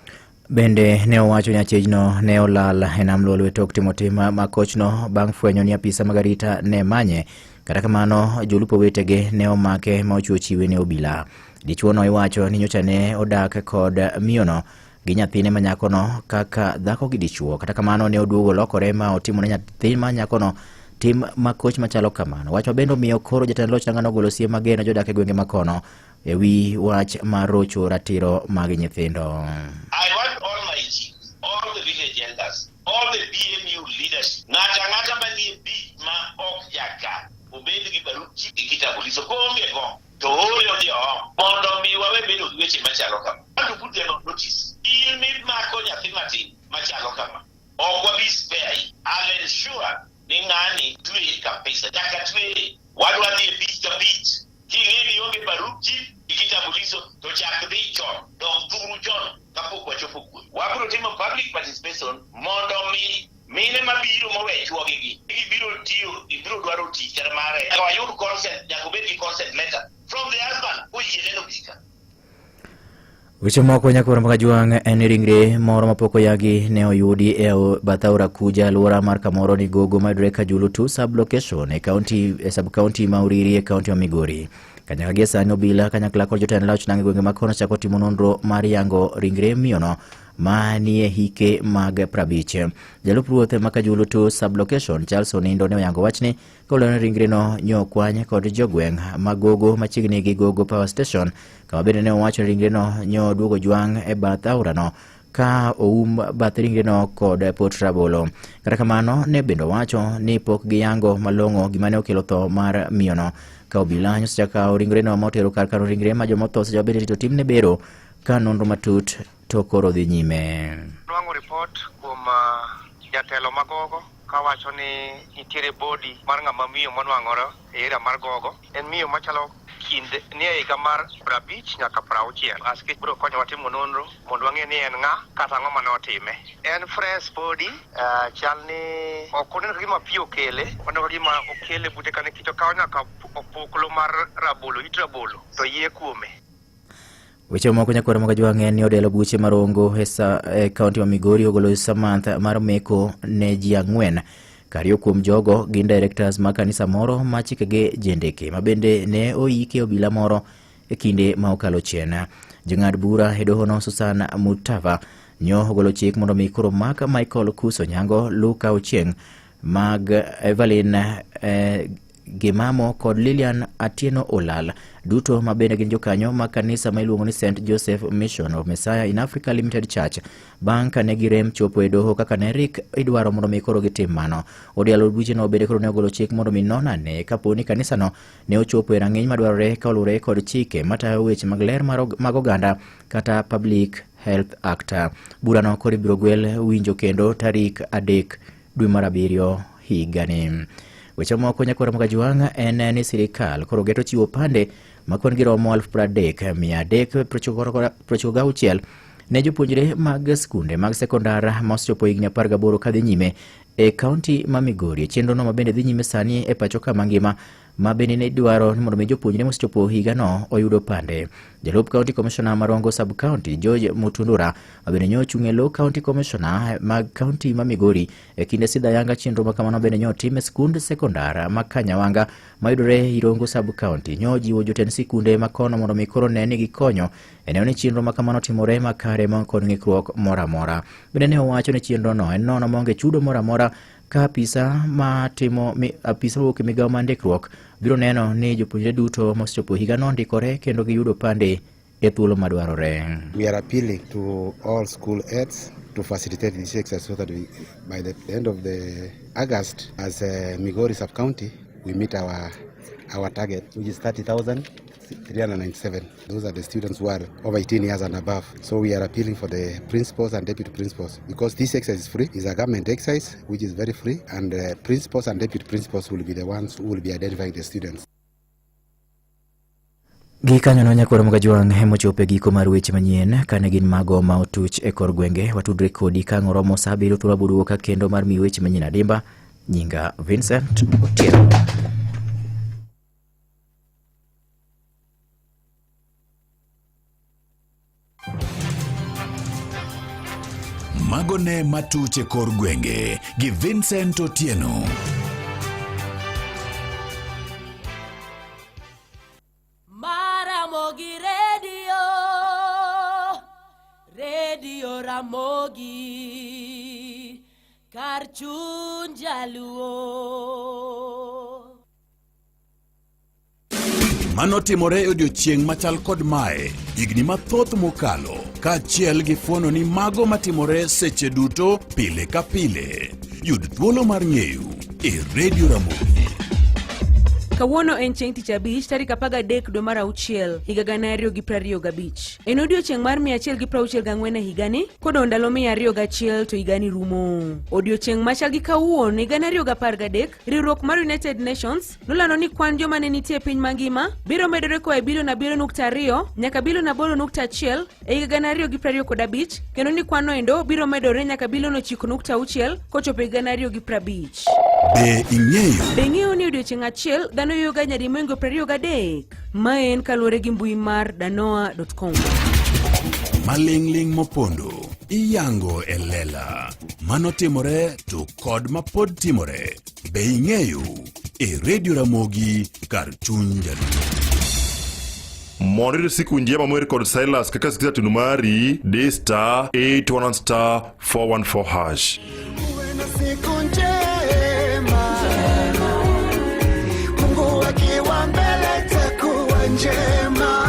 Bende ne owacho ni achijno ne olal e nam Lolwe tok timo tim ma kochno bang' fwenyo ni apisa mag arita ne manye. Kata kamano, jolupo wetege ne omake ma ochiwo chiwe ne obila. Dichuono iwacho ni nyocha ne odak kod miyono gi nyathine ma nyakono kaka dhako gi dichuo. Kata kamano ne oduogo lokore ma otimo ne nyathi ma nyakono tim ma koch machalo kamano. Wach ma bende omiyo koro jatend loch nangano ogolo siem mager ne jodak e gwenge makono e wi wach mar rocho ratiro mag nyithindo. I want all my chiefs, all the village elders, all the BMU leaders, ng'ato ang'ata manie beach ma ok jaka obed gi barup chief gi kitambulisho koonge go to ore odhi oom mondo mi wawe bedo gi weche machalo kama. Want to put them on notice. In mimako nyathi matin machalo kama ok wabi spare. I'll ensure ni ng'ani twe kabisa, nyaka twe. Wadwa dhi e beach ka beach. King'e ni ionge barup chief gi kitambulisho to chak dhi chon, dog thuru chon kapok wachopo kuno. Wabiro timo public participation mondo mi mine mabiro mowe chuogi gi gibiro tiyo, gibiro dwaro tich kata mare. Nyaka wayud consent, nyaka obed gi consent letter from the husband koyie neno gika. Weche moko nyakwar Makajwang' en ni ringre moro mapok oyagi ne oyudi e bath aora Kuja alwora mar kamoro ni Gogo mayudore Kajulu 2 sub location e kaunti e sub kaunti ma Uriri e kaunti ma Migori. Kanyakla gie sani obila kanyakla kod jotend loch nang' e gwenge ma kono chako timo nonro mar yango ringre miyono ma nie hike mag 50. Jalup ruoth ma Kajulu 2 sub location Charles Onindo ne oyango wachni Kolero ni ringreno nyo okwany kod jogweng' ma Gogo machiegni gi Gogo Power Station, kama bende ne owacho ni ringreno nyo oduogo jwang' e bath aorano ka oum bath ringreno kod pot rabolo. Kata kamano, ne bende owacho ni pok giyango malong'o gima ne okelo tho mar miyono. Ka obila nyocha kawo ringreno ma otero kar kano ringre ma jomotho seche ma bende rito timne bero ka nonro matut to koro dhi nyime. Nwang'o ripot kuom jatelo ma Gogo kawacho ni nitiere body mar ng'ama miyo monwang'ore e area mar Gogo. En miyo machalo kind ni e higa mar 50 nyaka 60. Askech biro konyowa timo nonro mondo wang'e ni en ng'a kata ang'o mane otime. En fresh body, chal ni ok oneno ka gima pi okele, oneno ka gima okele bute ka nikech okawo nyaka opuklo mar rabolo, it rabolo to yie kuome. Weche moko nyakwar Makajwang' en ni odelo buche marongo e, sa, e kaunti ma Migori ogolo Samantha mar meko ne ji ang'wen. Kariyo kuom jogo gin directors ma kanisa moro ma chikege jendeke ma bende ne oike obila moro e kinde ma okalo chien. Jong'ad bura e dohono Susan Mutava nyo ogolo chik mondo mi koro mak Michael Kuso Nyango, Luka Ochieng' mag Evelyn Gimamo kod Lilian Atieno Olal, duto ma bende gin jokanyo mag kanisa ma iluongo ni St Joseph Mission of Messiah in Africa Limited Church, bang' ka ne girem chopo e doho kaka ne rik idwaro mondo mi koro gitim mano. Od yalo bucheno bende koro ne ogolo chik mondo mi non ane kapo ni kanisano ne ochopo e rang'iny madwarore ka oluwore kod chike matayo weche mag ler mag oganda kata Public Health Act. Burano koro ibiro gwel winjo kendo tarik 3 dwe mar 7 higani. Weche moko nyakwar Makajwang' en ni sirikal koro geto chiwo pande ma kwan gi romo 30,396 ne jopuonjre mag skunde mag sekondar ma osechopo higni 18 kadhi nyime e kaunti ma Migori. Chenrono ma bende dhi nyime sani e pacho ka mangima ma bende ne dwaro ni mondo mi jopuonjre mosechopo higano oyud opande. Jalup County Commissioner ma Rongo Sub County George Mutundura ma bende nyo ochung' e lo County Commissioner mag County ma Migori e kinde sidho ayanga chenro ma kamano bende nyo otim e skund sekondar ma Kanyawanga mayudore Irongo Sub County nyo ojiwo jotend sikunde ma kono mondo mi koro ne ni gikonyo e neno ni chenro ma kamano timore makare ma kod ng'ikruok moro amora. Bende ne owacho ni chenrono en nono maonge chudo moro amora ka apisa ma timo mi, apisa mawuok e migawo mar ndikruok biro neno ni jopuonjre duto mosechopo higano ndikore kendo giyudo opande e thuolo madwarore. We are appealing to all school heads to facilitate this exercise so that we, by the end of the August, as Migori sub-county, we meet our target, which is 30,397. Those are the students who are over 18 years and above. So we are appealing for the principals and deputy principals, because this exercise is free. It's a government exercise, which is very free, and principals and deputy principals will be the ones who will be identifying the students. Gikanyono nyakwar Mogajwang' emochopo e giko mar weche manyien kane gin mago ma otuch e kor gwenge. Watudre kodi ka ang' oromo sa abiriyo thuolo aburuo ka kendo mar miyi weche manyien adimba. Nyinga Vincent Otieno. Mago ne matuch e kor gwenge gi Vincent Otieno. Maramogi Radio, Radio Ramogi, kar chuny jaluo. Mano timore e odiechieng' machal kod mae higni mathoth mokalo, kaachiel gi fuono ni mago matimore seche duto pile ka pile. Yud thuolo mar ng'eyo e Radio Ramogi. Kawuono en chieng' tich abich tarik 13 dwe mar auchiel higa 2025. En odiechieng' mar 164 e higani kodong' ndalo 201 to higani rumo. Odiechieng' machal gi kawuono higa 2013 riwruok mar United Nations nolando ni kwan joma ne nitie e piny mangima biro medore koa e bilion 7.2 nyaka bilion 8.1 e higa 2025 kendo ni kwan noendo biro medore nyaka bilion 9.6 kochopo e higa 2050. Be ing'eyo? Be ing'eyo ni odiechieng' achiel dhano yuyoga nyadi moingo 23? Mae en kaluwore gi mbui mar danoa.com. Maling'ling' mopondo iyango e lela. Mano timore to kod mapod timore. Be ing'eyo? E Radio Ramogi kar chuny jaluo. Mondo iyud siku njema mower kod Silas kaka sikiza tunu mari, di star 811 star 414 hash. Siku njema, Mungu akiwa mbele takuwa njema.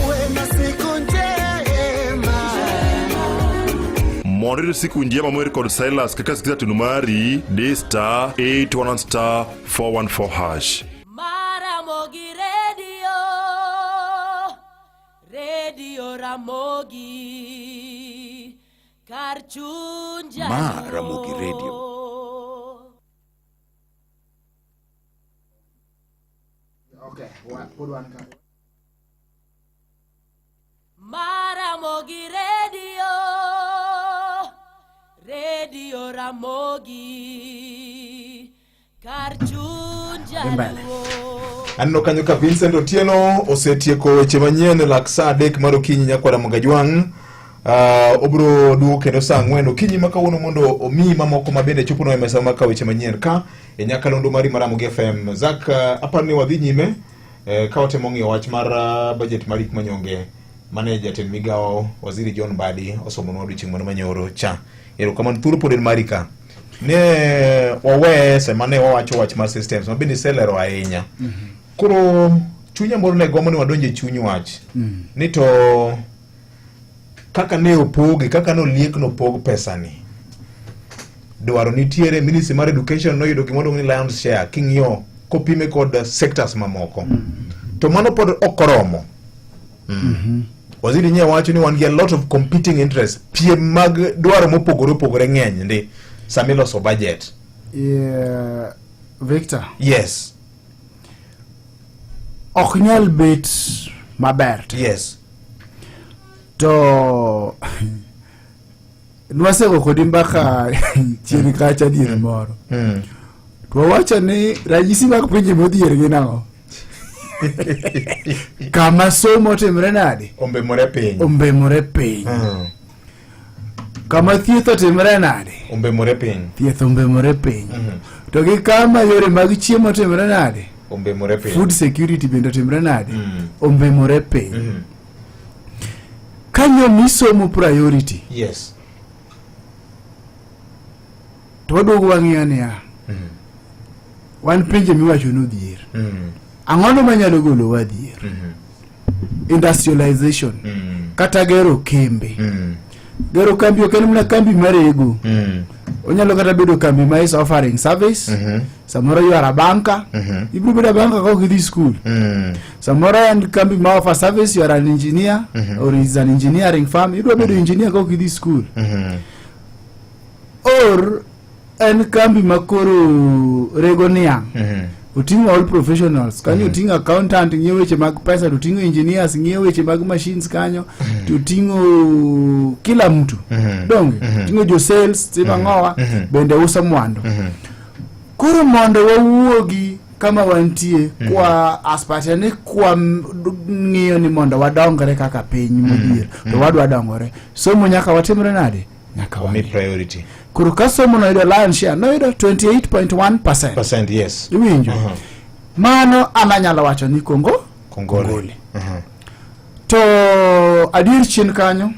Uwe na siku njema. Mondo iyud siku njema mower kod Silas kaka sikiza tunu mari, di star 811 star 414 hash. Maramogi Radio, Radio Ramogi, kar chuny Ma Ramogi Radio. Okay, pod wan ka. Maramogi Radio, Radio Ramogi, kar chuny jaluo. Aneno kanyo ka Vincent Otieno osetieko weche manyien e lak saa adek mar okinyi nyakwara Mogajwang'. Obiro duogo kendo saa ang'wen okinyi ma kawuono mondo omiyi mamoko ma bende choponwa e mesa ma ka weche manyien ka e nyakalondo mari mar Ramogi FM. Zak, aparo ni wadhi nyime ka watemo ng'iyo wach mar budget mar hik manyonge mane jatend migawo waziri John Mbadi osomonwa odiochieng' mano manyoro cha. Erokamano, thuolo pod en mari ka. Ne wawe sama ne wawacho wach mar systems ma bende iselero ahinya. Koro chunya moro ne gombo ni wadonj e chuny wach. Ni to kaka ne opoge, kaka ne oliek nopog pesani. Dwaro nitiere, Ministry mar Education noyudo gima iluongo ni Lion's Share king'iyo kopime kod sectors mamoko. To mano pod ok oromo. Waziri nye wacho ni wan gi a lot of competing interests, piem mag dwaro mopogore opogore ng'eny ndi sama iloso budget. Yeah, Victor. Yes. Ok nyal bet maber. Yes. To nwasego kodi mbaka chien kacha dier moro. To wawacho ni ranyisi mag pinje modhier gin ang'o? Kama somo otimre nade? Ombemore piny. Ombemore piny. Kama thieth otimre nade? Ombemore piny. Thieth ombemore piny. To gi kama yore mag chiemo otimre nade? Ombemore piny. Food security bende otimre nade? Ombemore piny. Kanyo misomo priority. Yes. To waduogo wang'iyo niya. Wan pinje miwacho ni odhier. Ang'ono manyalo golowa dhier? Industrialization. Kata gero kembe. Gero kambi ok en mana kambi marego. Onyalo kata bedo kambi ma is offering service. Samoro you are a banker. Ibiro bedo a banker ka ok idhi school. Samoro en kambi ma offer service, you are an engineer or is an engineering firm. Ibiro bedo engineer ka ok idhi school. Or en kambi ma koro rego niang'. Oting'o all professionals kanyo, oting'o accountant ng'iyo weche mag pesa, to oting'o engineers ng'iyo weche mag machines kanyo, to oting'o kila mtu. Donge? Oting'o jo sales, timo ang'owa, bende uso mwandu. Koro mondo wawuogi kama wantie kwa aspire ni kwa ng'iyo ni mondo wadongre kaka piny modhier to wadwa dongore somo nyaka watimre nade nyaka Omi priority. Koro ka somo noyudo lion share noyudo 28.1 percent. Percent, yes. Iwinjo? Mano an anyalo wacho ni Kongo Kongole. To adier chien kanyo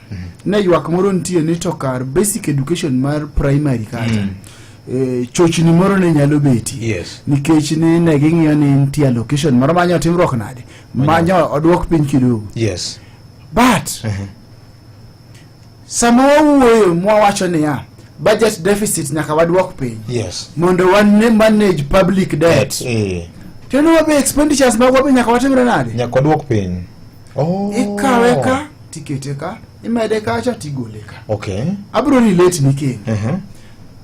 ne ywak moro nitie ni to kar basic education mar primary kacha chochni moro ne nyalo betie. Yes. Nikech ni ne ging'iyo ni nitie allocation moro manyo timruok nade manyo oduok piny kidogo. Yes. But sama wawuoyo mwawacho niya budget deficit nyaka waduok piny Yes. mondo wane manage public debt. Tiende wabe expenditures magwa be nyaka watimre nade? Nyaka waduok piny. Oh. Ikawe ka tikete ka imede kacha tigole ka. Okay. Abiro relate ni kendo.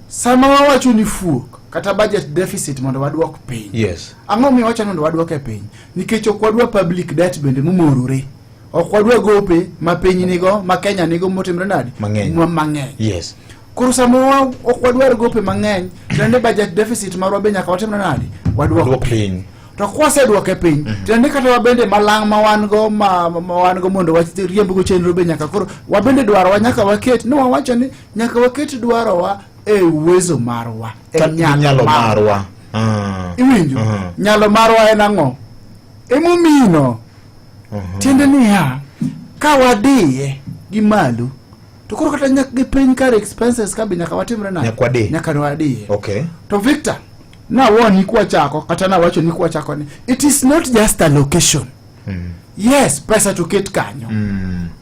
Sama wawacho ni fuok kata budget deficit mondo waduok piny. Yes. Ang'o miyo wacho ni mondo waduoke piny? Nikech ok wadwa public debt bende momorore. Ok wadwa gope ma piny nigo, ma Kenya nigo motimre nade? Mang'eny. Mang'eny. Yes. Koro sama ok wadwar gope mang'eny, tiende budget deficit marwa be nyaka watimre nade? Waduok piny. To kwaseduoke piny, tiende kata wabende malang' ma wan go ma wan go mondo wariemb go chenro be nyaka koro wabende dwarowa nyaka waket ni wawacho ni nyaka waket dwarowa e uwezo marwa, e nyalo marwa. Iwinjo? Nyalo marwa en ang'o? Emomino. Tiende niya, ka wadiye gi malo to koro kata nyaka gi piny kar expenses ka be nyaka watimre nade? Nyaka wadi. Nyaka wadiye. Okay. To Victor, nawuo ni kwachako kata nawacho ni kwachako ni it is not just allocation. Yes, pesa to ket kanyo.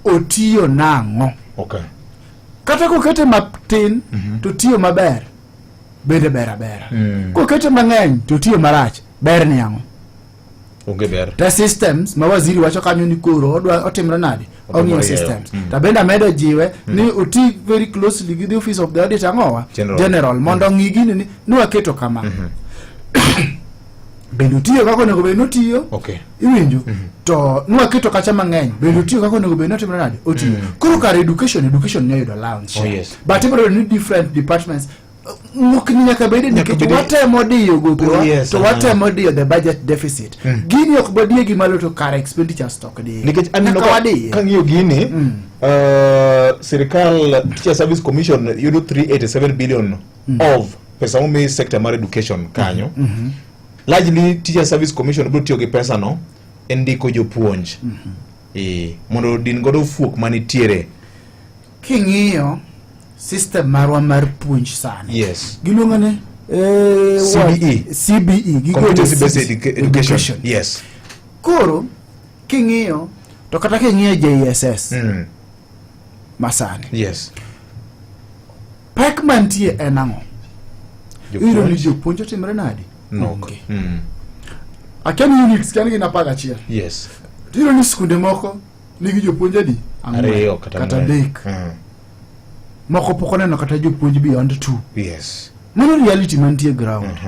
Otiyo nang'o? Okay. Kata kokete matin to tiyo maber bende ber abera. Kokete mang'eny to tiyo marach ber ni ang'o? Onge ber. Te systems ma waziri wacho kanyo ni koro odwa otimre nade? Odwa Ong'iyo rieyo. systems. To bende amedo jiwe ni oti very closely gi the office of the audit ang'owa? General. General mondo ong'i gini ni waketo kama. Bende otiyo kaka onego bed ni otiyo? Okay. Iwinjo? To nwaketo kacha mang'eny bende otiyo kaka onego bed ni otimre nade? Otiyo. Koro kar education, education ne oyudo allowance share. Oh, yes. But ibiro yudo ni different departments mokni nyaka bede nikech bede- watemo diyo gopewa Oh, yes, to watemo diyo the budget deficit. Gini ok badiye gi malo to kar expenditures to ok diye. Nikech aneno Nyaka wadiye. kang'iyo gini, sirikal Teacher Service Commission yudo 387 billion of pesa momi sector mar education kanyo. Largely Teacher Service Commission biro tiyo gi pesa no e ndiko jopuonj. Mondo odin godo fuok manitiere. King'iyo system marwa mar puonj sani. Yes. Giluongo ni CBE. CBE. Giluongo Competency based CBE. education. Yes. Koro king'iyo to kata king'iyo JSS masani. Yes. Pek mantie en ang'o? Iyudo ni jopuonj otimre nade? Nok. Akia ni units kan gin 11. Yes. Iyudo ni skunde moko nigi jopuonj adi? Ang'wen. Ariyo kata kata ang'wen. adek. Moko pok oneno kata jopuonj beyond 2. Yes. Mano reality mantie ground.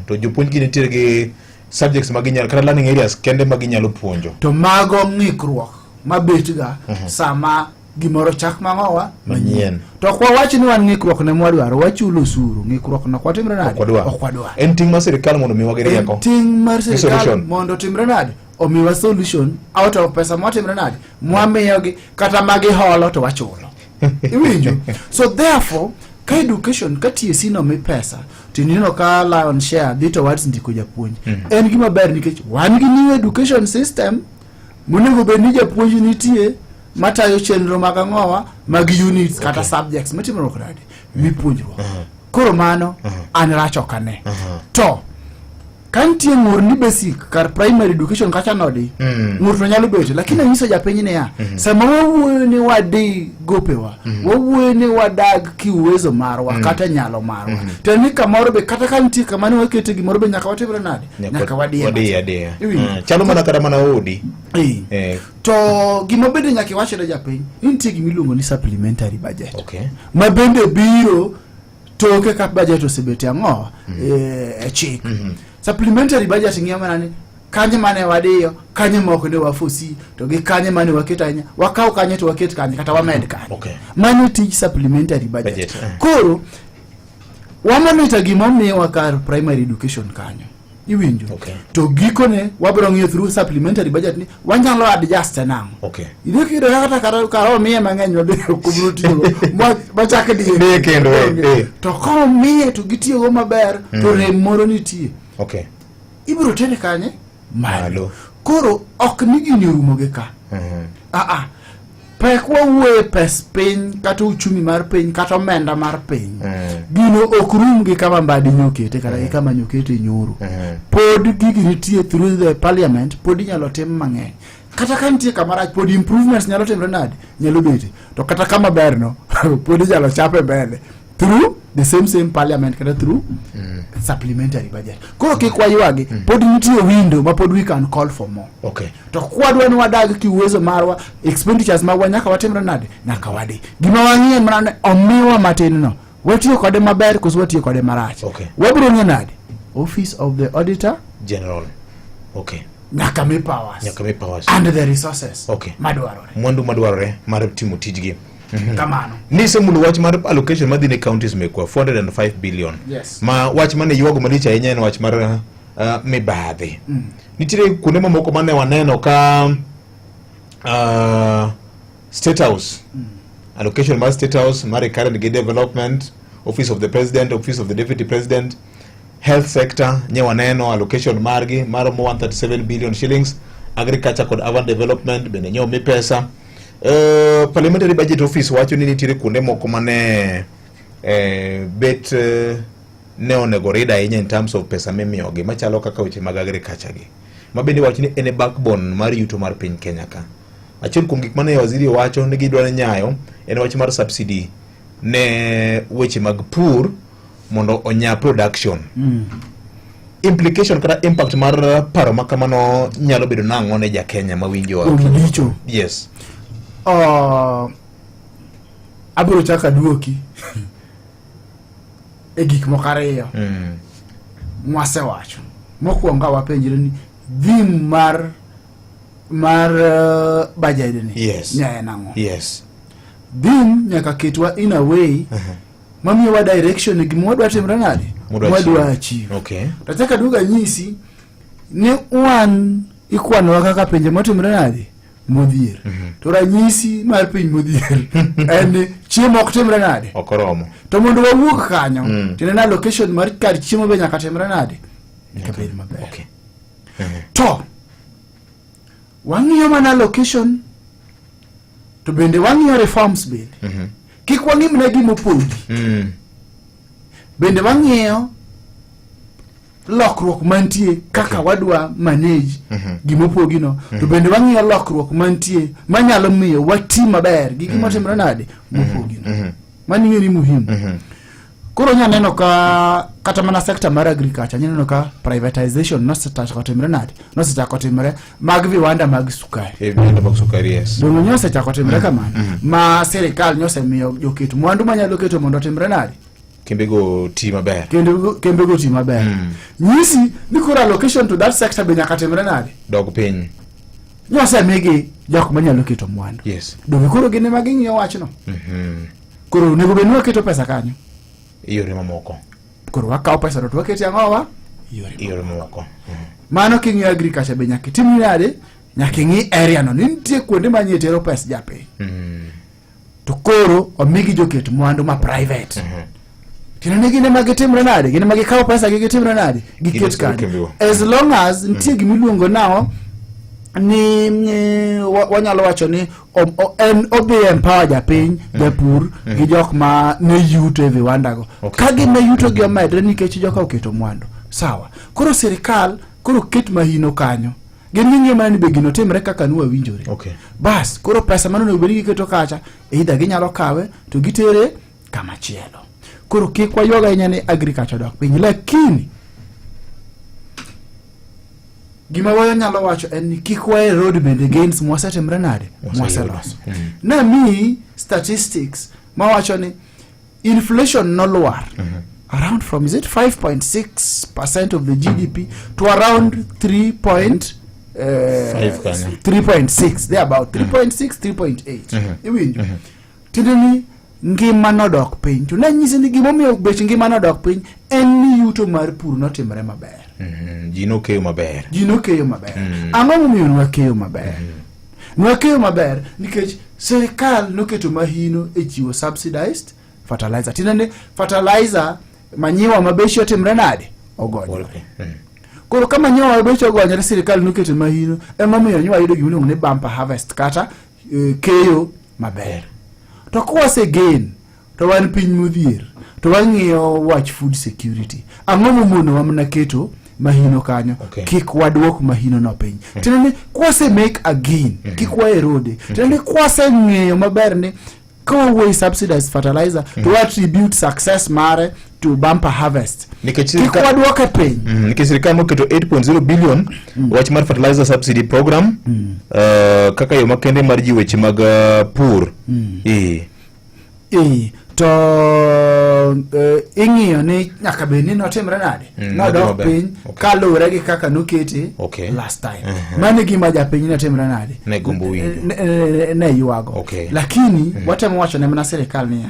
To jopuonj gi nitiere gi subjects ma ginyalo kata learning areas kende ma ginyalo puonjo. To mago ng'ikruok mabet ga sama gimoro chak mang'owa Manyien. To ok wawach ni wan ng'ikruok ne mwadwaro, wachulo osuru, ng'ikruok no ok watimre nade? Ok wadwar. Ok wadwar. En ting' mar sirikal mondo omiwa gi rieko. En ting' mar Gi sirikal solution. mondo otimre nade? Omiwa solution out of pesa mwatimre nade? Mwamiyogi kata ma giholo to wachulo. Iwinjo? So therefore, ka education ka TSC nomi pesa to ineno ka lion share dhi towards ndiko japuonj. En gima ber nikech wan gi new education system monego bed ni japuonj nitie matayo chenro mag ang'owa mag units kata subjects mitimruok nade mipuonjruok. Koro mano an rach ok ane. To ka nitie ng'ur ni basic kar primary education kacha nodi ng'ur to nyalo betie lakini anyiso japiny niya sama wawuoyo ni wadi gopewa wawuoyo ni wadag kiuwezo marwa kata nyalo marwa to ni kamoro be kata ka nitie kama ne wakete gimoro be nyaka watimre nade nyaka wadiye Wadiye adiya. Iwinjo? Chalo mana kata mana odi. Eh. To gima bende nyaka iwach ne japiny ni nitie gima iluongo ni supplementary budget Okay. ma bende biro toke ka budget osebet e ang'o e chik supplementary budget ng'iyo mana ni kanye mane wadiyo kanye moko ne wafosi to gi kanye mane waket ahinya wakaw kanye to waket kanye kata wamed kanye Okay. mano tij supplementary budget, Budget, eh. Koro wamonita gima omiwa kar primary education kanyo iwinjo Okay. to gikone wabiro ng'iyo through supplementary budget ni wanyalo adjust nang'o Okay. idhi kiyudo kata kar kar omiye mang'eny maber ok obiro tiyogo machak diye Diye kendo, eh, eh. to komiye to gitiyogo maber to rem moro nitie Okay. ibiro tere kanye malo Malo. koro ok ni gini orumo gi ka aa pek wawuoye pes piny kata uchumi mar piny kata omenda mar piny gino ok rum gi kama mbadi nyokete kata gi kama nyokete nyoro pod gigi nitie through the parliament pod inyalo tim mang'eny kata ka nitie kama rach pod improvements nyalo timre nade nyalo bete to kata kama ber no pod inyalo chape mbele through the same same parliament kata through supplementary budget koro kik waywagi pod nitie window ma pod we can call for more Okay. to kwadwa ni wadag kiuwezo marwa expenditures magwa nyaka watimre nade nyaka wadi gima wang'iyo en mana ni omiwa matin no watiyo kode maber koso watiyo kode marach Okay. wabiro ng'e nade office of the auditor General. Okay. nyaka mi powers Nyaka mi powers. and the resources Okay. madwarore Mwandu madwarore mar timo tijgi. Kamano. Nisemulo wach mar allocation madhi ne counties mekwa 405 billion. Yes. Ma wach mane ywago malich ahinya en wach mar mibadhi. Nitiere kuonde mamoko mane waneno ka State House allocation mar State House mar recurrent gi development, office of the president, office of the deputy president, health sector nye waneno allocation margi maromo 137 billion shillings, agriculture kod urban development bende nye omi pesa. Parliamentary budget office wacho ni nitiere kuonde moko mane bet ne onego rid ahinya in terms of pesa mimiyogi machalo kaka weche mag agriculture gi ma bende iwacho ni en e backbone mar yuto mar piny Kenya ka. Achiel kuom gik mane waziri owacho ni gidwa nyayo en wach mar subsidy ne weche mag pur mondo onya production. Implication kata impact mar paro ma kamano nyalo bedo nang'o ne ja Kenya mawinjo? Kuom dicho. Yes. Abiro chako aduoki e gik moko ariyo mwasewacho. Mokwongo wapenjre ni theme mar budget ni Yes. ne en ang'o? Yes. Theme nyaka ketwa in a way mamiyowa direction e gima wadwa timre nade? Mwadwa Mwadwa achieve. achieve. Okay. To achako aduogo anyisi ni wan ikwanowa kaka pinje motimre nade? Modhier. To ranyisi mar piny modhier en ni chiemo ok timre nade? Ok oromo. To mondo wawuog kanyo, tiende ni allocation mar kar chiemo be nyaka timre nade? Nyaka bed maber. Okay. To wang'iyo mana allocation to bende wang'iyo reforms bende. Kik wang'i mana gima opondi. Bende wang'iyo lokruok mantie kaka wadwa manage gima opogino to bende wang'iyo lokruok mantie manyalo miyo wati maber gi gima otimre nade mopogino. Mano ing'e ni muhimu. Koro nya neno ka kata mana sector mar agriculture nya neno ka privatization nosechako timre nade nosechako timre mag viwanda mag sukari. Viwanda mag sukari, yes. Donge nyosechako timre kamano ma sirikal nyosemiyo joket mwandu manyalo keto mondo otimre nade Kembego ti maber. kendo kembego ti maber. Nyisi ni koro allocation to that sector be nyaka timre nade Dog piny. nyosemigi jok manyalo keto mwandu Yes. donge koro gin ema ging'iyo wachno koro onego bed ni waketo pesa kanyo Yore mamoko. koro wakawo pesa to wakete ang'owa Yore mamoko. mano king'iyo agriculture be nyaka itim nade nyaka ing'i area no ni nitie kuonde ma nyie tero pes japiny to koro omigi joket mwandu ma private tiende ni gin ema gitimre nade gin ema gikawo pesa gi gitimre nade giket Giloso kanyo kembigo. as long as nitie gimiluongo nang'o ni ni wanyalo wacho ni en odhi empower japiny japur gi jok ma ne yuto e viwanda go ka gin ne yuto gi omedre nikech joka oketo mwandu sawa koro sirikal koro ket mahino kanyo gin ging'iyo mana ni be gino timre kaka nwawinjore Okay. bas koro pesa mano onego bed ni giketo kacha either ginyalo kawe to gitere kama chielo koro kik waywag ahinya ni agriculture odok piny lakini gima wanyalo wacho en ni kik wa erode bende gains mwasetimre nade mwaseloso namiyi statistics mawacho ni inflation nolwar around from is it 5.6% of the GDP to around 3. Point, Five kanyo. 3.6 there about 3.6 3.8 iwinjo tiende ni ngima nodok piny to nanyisi ni gimomiyo bech ngima nodok piny en ni yuto mar pur notimre maber Ji nokeyo maber. ji nokeyo maber ang'o momiyo nwakeyo maber nwakeyo maber nikech sirikal noketo mahino e chiwo subsidized fertilizer tiende ni fertilizer manyiwa ma beche otimre nade ogonyore koro ka manyiwa ma beche ogonyore sirikal noketo mahino emomiyo nywayudo gimiluongo ni bumper harvest kata keyo maber to kwasegen to wan piny modhier to wang'iyo wach food security ang'o momonowa mana keto mahino kanyo kik waduok mahino no piny tiende ni kwase make a gain kik wa erode tiende ni kwaseng'eyo maber ni ka wawuoyo subsidized fertilizer to wa attribute success mare to bumper harvest Nikech kik waduoke piny Nikech sirikal noketo 8.0 billion wach mar fertilizer subsidy program kaka yo makende mar jiwo weche mag pur. Ee, to ing'iyo ni nyaka bed ni notimre nade nodhi nodok maber. piny kaluwore gi kaka nokete last time mano e gima japiny notimre nade Ne gombo winjo. ne ywago lakini watemo wacho ne mana sirikal niya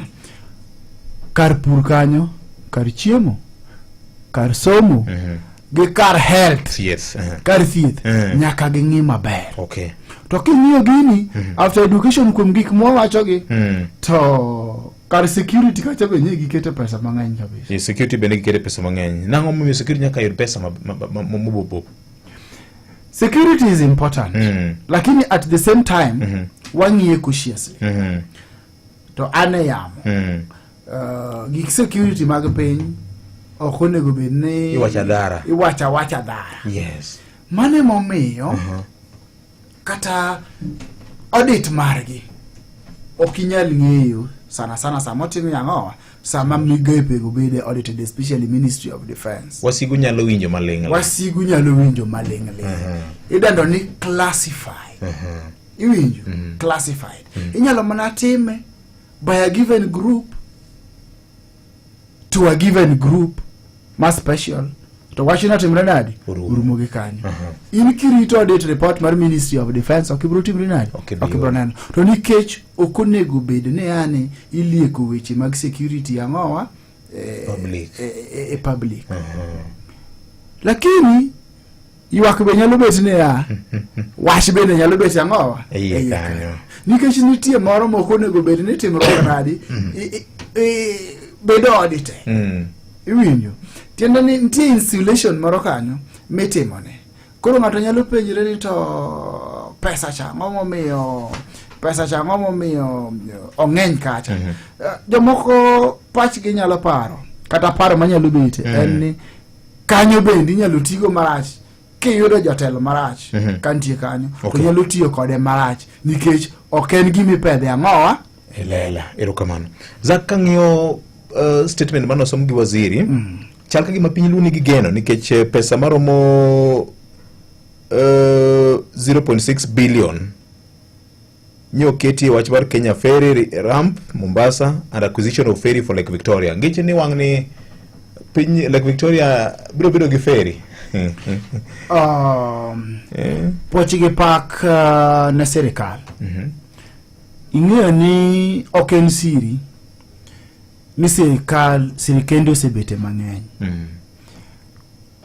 kar pur kanyo kar chiemo kar somo gi kar health Yes. Kar thieth nyaka ging'i maber to king'iyo gini after education kuom gik mwawachogi to kar security kacha be nye gikete pesa mang'eny kabisa Yes, security bende gikete pesa mang'eny. Nang'o momiyo security nyaka yud pesa mobop? Security is important lakini at the same time wang'iye cautiously to an e yamo gik security mag piny ok onego bed ni Iwacho adhara. iwacho awacha adhara Yes. mano emomiyo kata audit margi ok inyal ng'eyo sana sana sama otim ang'owa sama migepego bede audited especially Ministry of Defence Wasigu nyalo winjo maling'ling. wasigu nyalo winjo maling'ling idendo ni classified iwinjo classified inyalo mana time by a given group to a given group ma special to wachno timre nade orumo gi kanyo in kirito audit report mar Ministry of Defence ok ibiro timri nade ok ibiro neno to nikech ok onego bed ni yani ilieko weche mag security ang'owa Public. e public lakini ywak be nyalo bet niya wach bende nyalo bet ang'owa E iye kanyo. nikech nitie moro mok onego bed ni timruok nadi bedo audite iwinjo tiende ni nitie insulation moro kanyo mitimone koro ng'ato nyalo penjre ni to pesa cha ang'o momiyo pesa cha ang'o momiyo ong'eny kacha jomoko pachgi nyalo paro kata paro manyalo bete en ni kanyo bende inyalo tigo marach kiyudo jotelo marach ka nitie kanyo to nyalo tiyo kode marach nikech ok en gima ipedhe ang'owa E lela. Erokamano. Zak kang'iyo statement manosom gi waziri chal ka gima piny Luo nigi geno nikech pesa maromo 0.6 billion nyoketi e wach mar Kenya Ferry Ramp Mombasa and acquisition of ferry for Lake Victoria. Ngiche ni wang' ni piny Lake Victoria biro bedo gi ferry. Puoch gi pak ne sirikal. Ing'eyo ni ok en siri ni sirikal sirikende osebete mang'eny.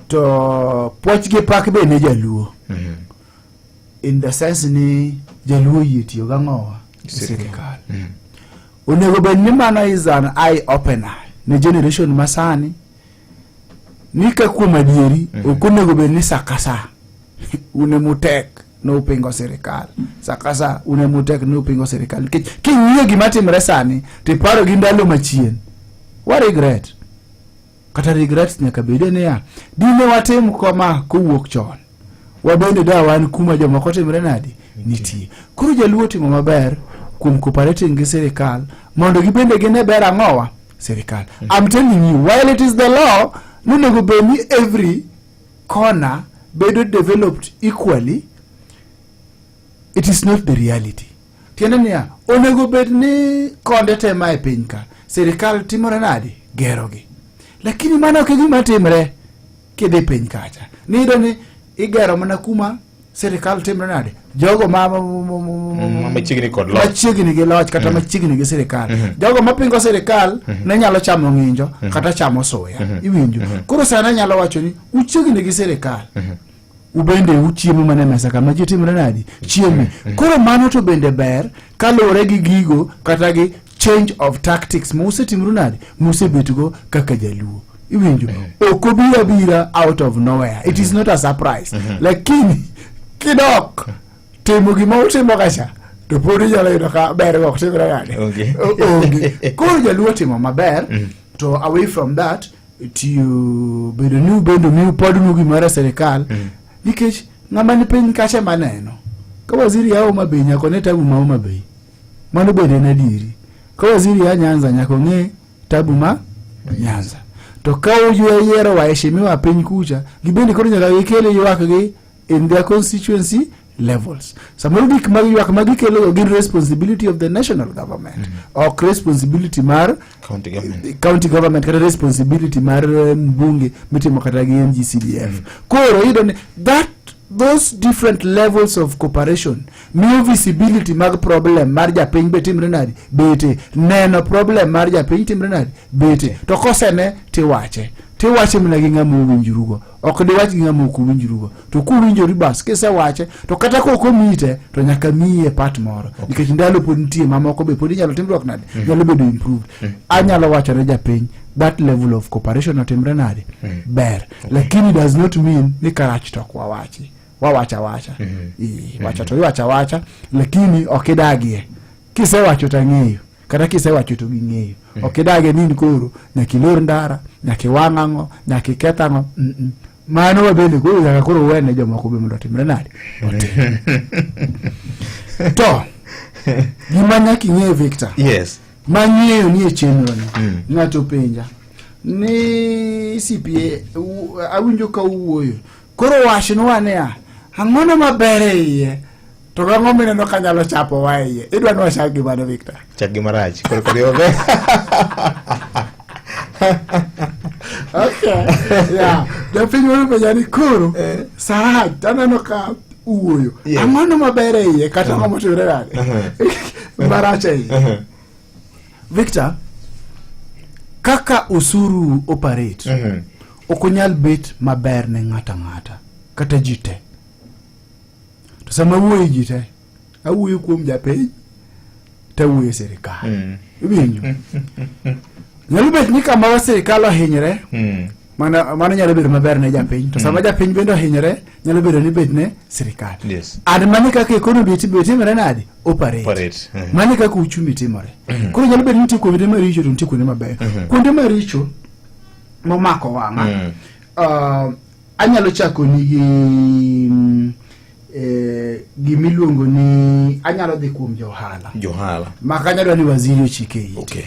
To puoch gi pak be ne jaluo. In the sense ni jaluo oyie tiyo gang'owa e sirikal. Onego bed ni mano is an eye opener ne generation masani ni ka kuom adieri ok onego bed ni sa ka sa un emutek ne upingo sirikal sa ka sa un emutek ne upingo sirikal nikech king'iyo gima timre sani to iparo gi ndalo machien wa regret kata regrets nyaka bede niya dine watim kama kowuok chon wabende da wan kuma jomoko timre nadi nitie koro jaluo timo maber kuom cooperating gi sirikal mondo gibende gine ber ang'owa sirikal I'm telling you while it is the law nonego bed ni every corner bedo developed equally it is not the reality tiende niya onego bed ni konde te ma e piny ka sirikal timore nadi gerogi lakini mano ok e gima timre kidhi piny kacha niyudo ni igero mana kuma sirikal timre nade jogo ma machiegni kod loch machiegni gi loch kata machiegni gi sirikal jogo mapingo sirikal ne nyalo chamo ng'injo kata chamo suya iwinjo koro sana nyalo wacho ni uchiegni gi sirikal ubende uchiemo mana e mesa kama ji timre nadi chieme koro mano to bende ber kaluwore gi gigo kata gi change of tactics musetimru nadi musebetgo kaka jaluo iwinjo ok obiro abira out of nowhere it is not a surprise lakini kidok timo gima utimo kacha to pod inyalo yudo ka ber go ok timre nade Onge. onge koro jaluo timo maber to away from that tiyo bedo ni ubendo mi upodnu gimoro e sirikal nikech ng'ama ni piny kacha maneno ka waziri ya Homa Bay nyaka one tabu ma Homa Bay mano bende en adieri ka waziri ya Nyanza nyaka ong'e tabu ma Nyanza to ka oyiero waheshimiwa piny kucha gibende koro nyaka gikel ywak gi in their constituency levels samoro gik mag ywak ma gikelo gin responsibility of the national government ok responsibility mar county government county government kata responsibility mar mbunge mitimo kata gi MGCDF koro iyudo ni that those different levels of cooperation miyo visibility mag problem mar japiny be timre nadi bete neno problem mar japiny timre nadi bete to kosene tiwache tiwache mana gi ng'ama owinjrugo ok diwach gi ng'ama ok owinjrugo to kuwinjori bas kisewache to kata kok omiyi te to nyaka miyi e part moro nikech ndalo pod nitie mamoko be pod inyalo timruok nade nyalo bedo improved anyalo wacho ne japiny that level of cooperation otimre nade ber lakini does not mean ni karach to ok wawachi wawacha wacha Ii, wacha to iwacha wacha lakini ok idagie kisewacho to ang'eyo kata kisewacho to ging'eyo ok idagie ni in koro nyaka ilor ndara nyaka iwang' ang'o nyaka iketh ang'o Mm-mm. mano wabende koro nyaka koro wene jomoko be mondo otimre nade otim to gima nyaka ing'e Victor yes mang'eyo ni e chenro ni ng'ato penja ni CPA awinjo ka uwuoyo koro wachnwa niya ang'ono maber e iye to gang'o mineno ka nyalo chapowa e iye idwa ni wachak gi mano Victor chak gi marach koro kodhi maber okay yeah japiny moro penja ni koro saraj taneno ka uwuoyo Yes. ang'ono maber e iye kata ang'o motimre nade marach e iye Victor kaka osuru operate ok onyal bet maber ne ng'ato ang'ata kata ji te to sama awuoyo ji te awuoyo kuom japiny to awuoyo e sirikal iwinjo nyalo bet ni kama sirikal ohinyre mano mano nyalo bedo maber ne japiny to sama japiny bende ohinyre nyalo bedo ni bet ne sirikal yes and mano kaka economy be timore nade operate Operate, mano kaka uchumi timore koro nyalo bedo ni nitie kuonde maricho to nitie kuonde mabeyo kuonde maricho momako wang'a anyalo chako ni gi gimiluongo ni anyalo dhi kuom johala johala ma kanyo adwa ni waziri ochike ite okay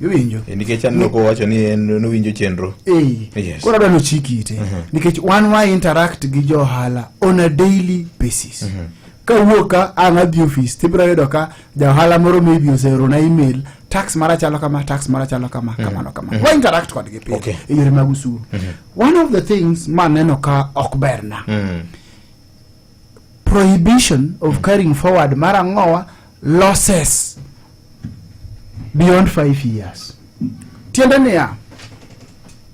iwinjo nikech aneno kowacho ni en nowinjo chenro Eh, Yes. koro adwa ni ochik ite nikech wan wa interact gi johala on a daily basis kawuok ka ang' adhi ofis tibiro yudo ka jaohala moro maybe oseorona email Tax mara chalo kama, tax mara chalo kama, kamano kama. Wa interact kodgi pile e yore mag osuru. One of the things maneno ka ok berna, prohibition of carrying forward mar ang'owa losses beyond 5 years. Tiende niya,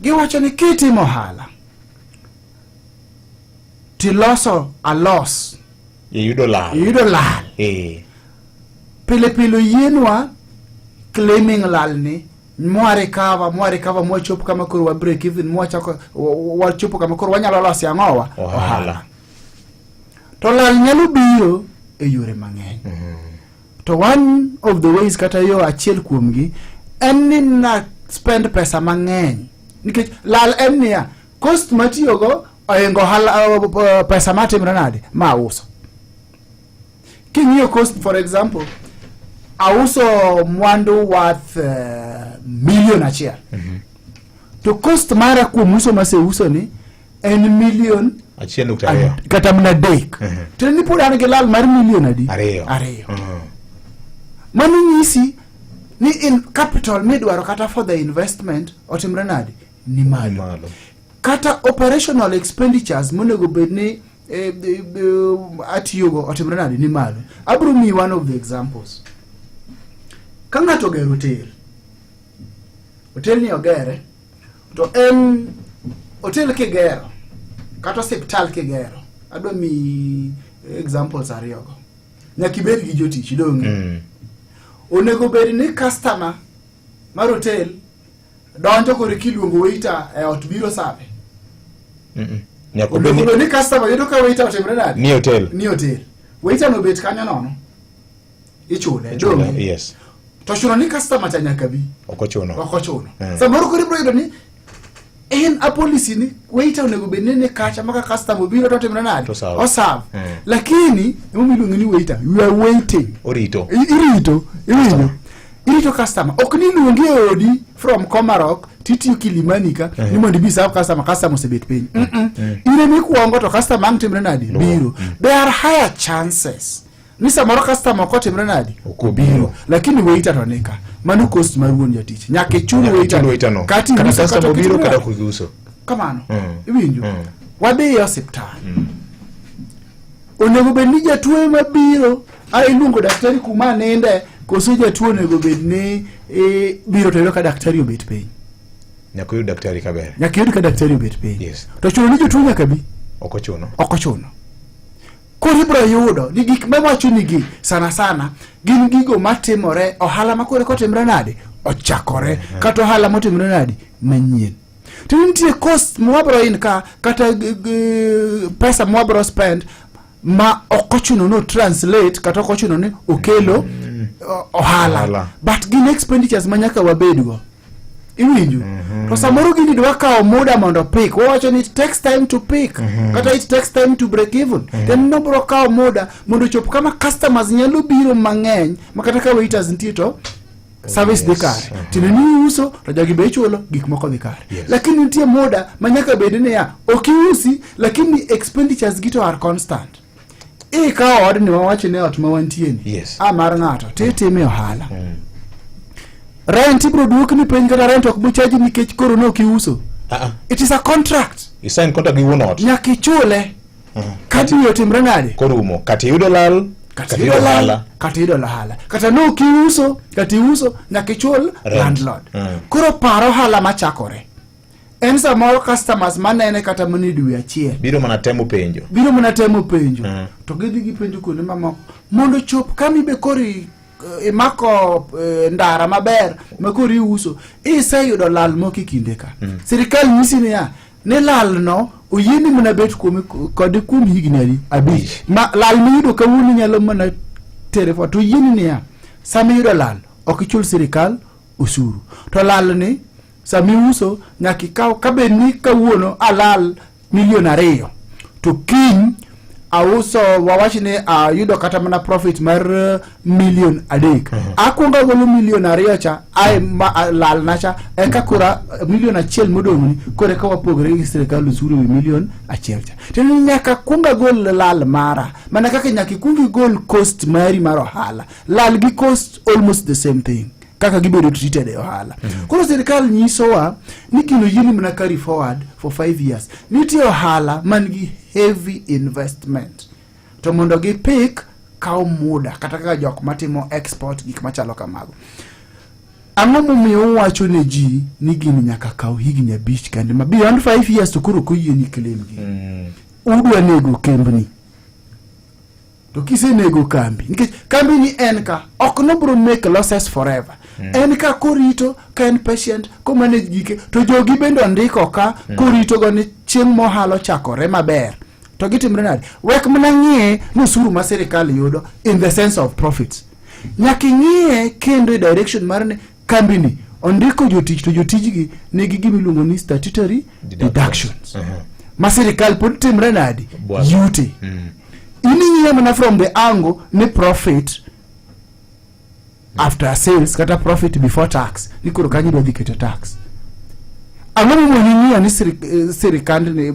giwacho ni kitimo ohala tiloso a loss, Iyudo lal. Iyudo lal. Pile pile oyienwa claiming lalni, mwa recover, mwa recover, mwachop kama koro wa break even, mwachako wachopo kama koro wanyalo loso ang'owa? Ohala. To lal nyalo biro e yore mang'eny. To one of the ways, kata yo achiel kuomgi, en ni na spend pesa mang'eny, nikech lal en niya, cost matiyogo ohingo ohala, pesa matimre nade ma auso. King'iyo cost, for example, auso mwandu worth 1 million, to cost mara kuom uso maseuso ni en million 1.2. Kata mana 3, to ni pod an gi lal mar million adi? 2. 2. Mano nyisi ni in capital midwaro kata for the investment otimre nade? Ni malo. Kata operational expenditures monego bed ni atiyogo otimre nade? Ni malo. Abiro miyi one of the examples. Ka ng'ato ogero hotel, hotel ni ogere to en hotel kigero kata osiptal kigero, adwa miyi examples ariyogo, nyaka ibed gi jotich, donge? Onego bed ni customer mar hotel donjo kore kiluongo waiter e ot biro serve? Nyaka obed Onego ni bed ni customer yudo ka waiter otimre nade? Ni e hotel. Ni hotel. Waiter no bet kanyo nono, ichule? Ichule, Donge? Yes. To chuno ni customer cha nyaka bi? Ok ochuno. Ok ochuno. Samoro koro ibiro yudo ni en a policy ni waiter onego bed ni kacha maka customer obiro to otimre nade? To serve. Oserve. Lakini emomiyo iluonge ni waiter, you are waiting. Orito. Irito, iwinjo, irito customer. Ok ni iluongi e odi from Komarok titiyo Kilimani ka ni mondo ibi serve customer, customer osebet piny. In ema ikuongo to customer ang' timre nade? Biro. There are higher chances ni samoro customer ok otimre nade? Ok obiro. Lakini waiter to nika mano cost mar wuon jatich, nyaka ichul Nyaka waiter. ichul waiter no. Kata Kata iuso customer kata ok obiro itimre kata nade. ok iuso. Kamano. Iwinjo? Wadhi e osiptal, onego bed ni jatuo ema biro a iluongo daktari kuma ninde, koso jatuo onego bed ni biro to yudo ka daktari obet piny? Nyaka oyud daktari kaber. Nyaka iyud ka daktari obet piny. To chuno ni jotuo nyaka bi? Ok ochuno. Ok ochuno. Koro ibiro yudo ni gik mawacho ni gi sana sana gin gigo matimore ohala ma koro kotimre nade ochakore, kata ohala motimre nade manyien. To nitie cost mwabro in ka kata pesa mwabro spend ma ok ochuno ni translate kata ok ochuno ni okelo ohala. Ohala. But gin expenditures ma nyaka wabedgo, iwinjo? To samoro gini dwa kawo muda mondo pick. Wawacho ni it takes time to pick, kata it takes time to break even. Then nobro kawo muda mondo chop kama customers nyalo biro mang'eny ma kata ka waiters nitie to service dhi kare. Tiende ni iuso to jogi be ichulo, gik moko dhi kare. Lakini nitie muda ma nyaka bed niya, ok iusi lakini expenditures gi to are constant. Ikawo odni, wawacho ni ot ma wantie ni a mar ng'ato titime ohala, rent ibiro duokni piny kata rent ok bi charge nikech koro ne ok iuso. It is a contract. Isign contract gi wuon ot. Nyaka ichule ka dwe otimre nade? Korumo. Kata iyudo lal, kata iyudo lal, kata iyudo ohala, kata ne ok iuso, kata iuso, nyaka ichul Rent. landlord. Koro par ohala machakore en samoro customers manene kata mana e dwe achiel Biro mana temo penjo. Biro mana temo penjo to gidhi gipenjo kuonde mamoko mondo chop kama ibe koro imako ndara maber ma koro iuso, iseyudo lal moko e kinde ka. Sirikal nyisi niya ni lal no oyieni mana bet kuome kode kuom higni adi? 5. Ma lal miyudo kawuono nyalo mana tere fo to oyieni niya sama iyudo lal ok ichul sirikal osuru, to lal ni sama iuso nyaka ikaw. Kabed ni kawuono alal million 2 to kiny auso, wawach ni ayudo kata mana profit mar million 3, akwongo agolo million 2 cha ae lalna cha, eka kora million 1 modong' ni koro eka wapogre gi sirikal osuru ewi million 1 cha. Tiende ni nyaka kuong agol lal mara, mana kaka nyaka ikuong igol cost mari mar ohala. Lal gi cost almost the same thing. kaka gibedo treated e ohala. Koro sirikal nyisowa ni gino yieni mana carry forward for 5 years. Nitie ohala man gi heavy investment to mondo gipik kawo muda, kata kaka jok matimo export gik machalo kamago. Ang'o momiyo uwacho ne ji ni gini nyaka kaw higni 5 kende, ma beyond 5 years to koro ok oyieni claim gi? Udwa nego kembni. To kisenego kambi, nikech kambi ni en ka ok nobro make losses forever. En ka korito, ka en patient, ko manage gike, to jogi bende ondiko ka korito go ni chieng' mohala ochakore maber to gitimre nade. Wek mana ng'iye ni osuru ma sirikal yudo in the sense of profits, nyaka ing'iye kendo e direction mar ni kambini ondiko jotich, to jotijgi nigi gima iluongo ni statutory deductions ma sirikal pod timre nade. Bwaga. Yute in ing'iyo mana from the angle ni profit after sales kata profit before tax, ni koro kanyo idwa dhi keto tax. Ang'o momiyo ing'iyo ni sirikand ni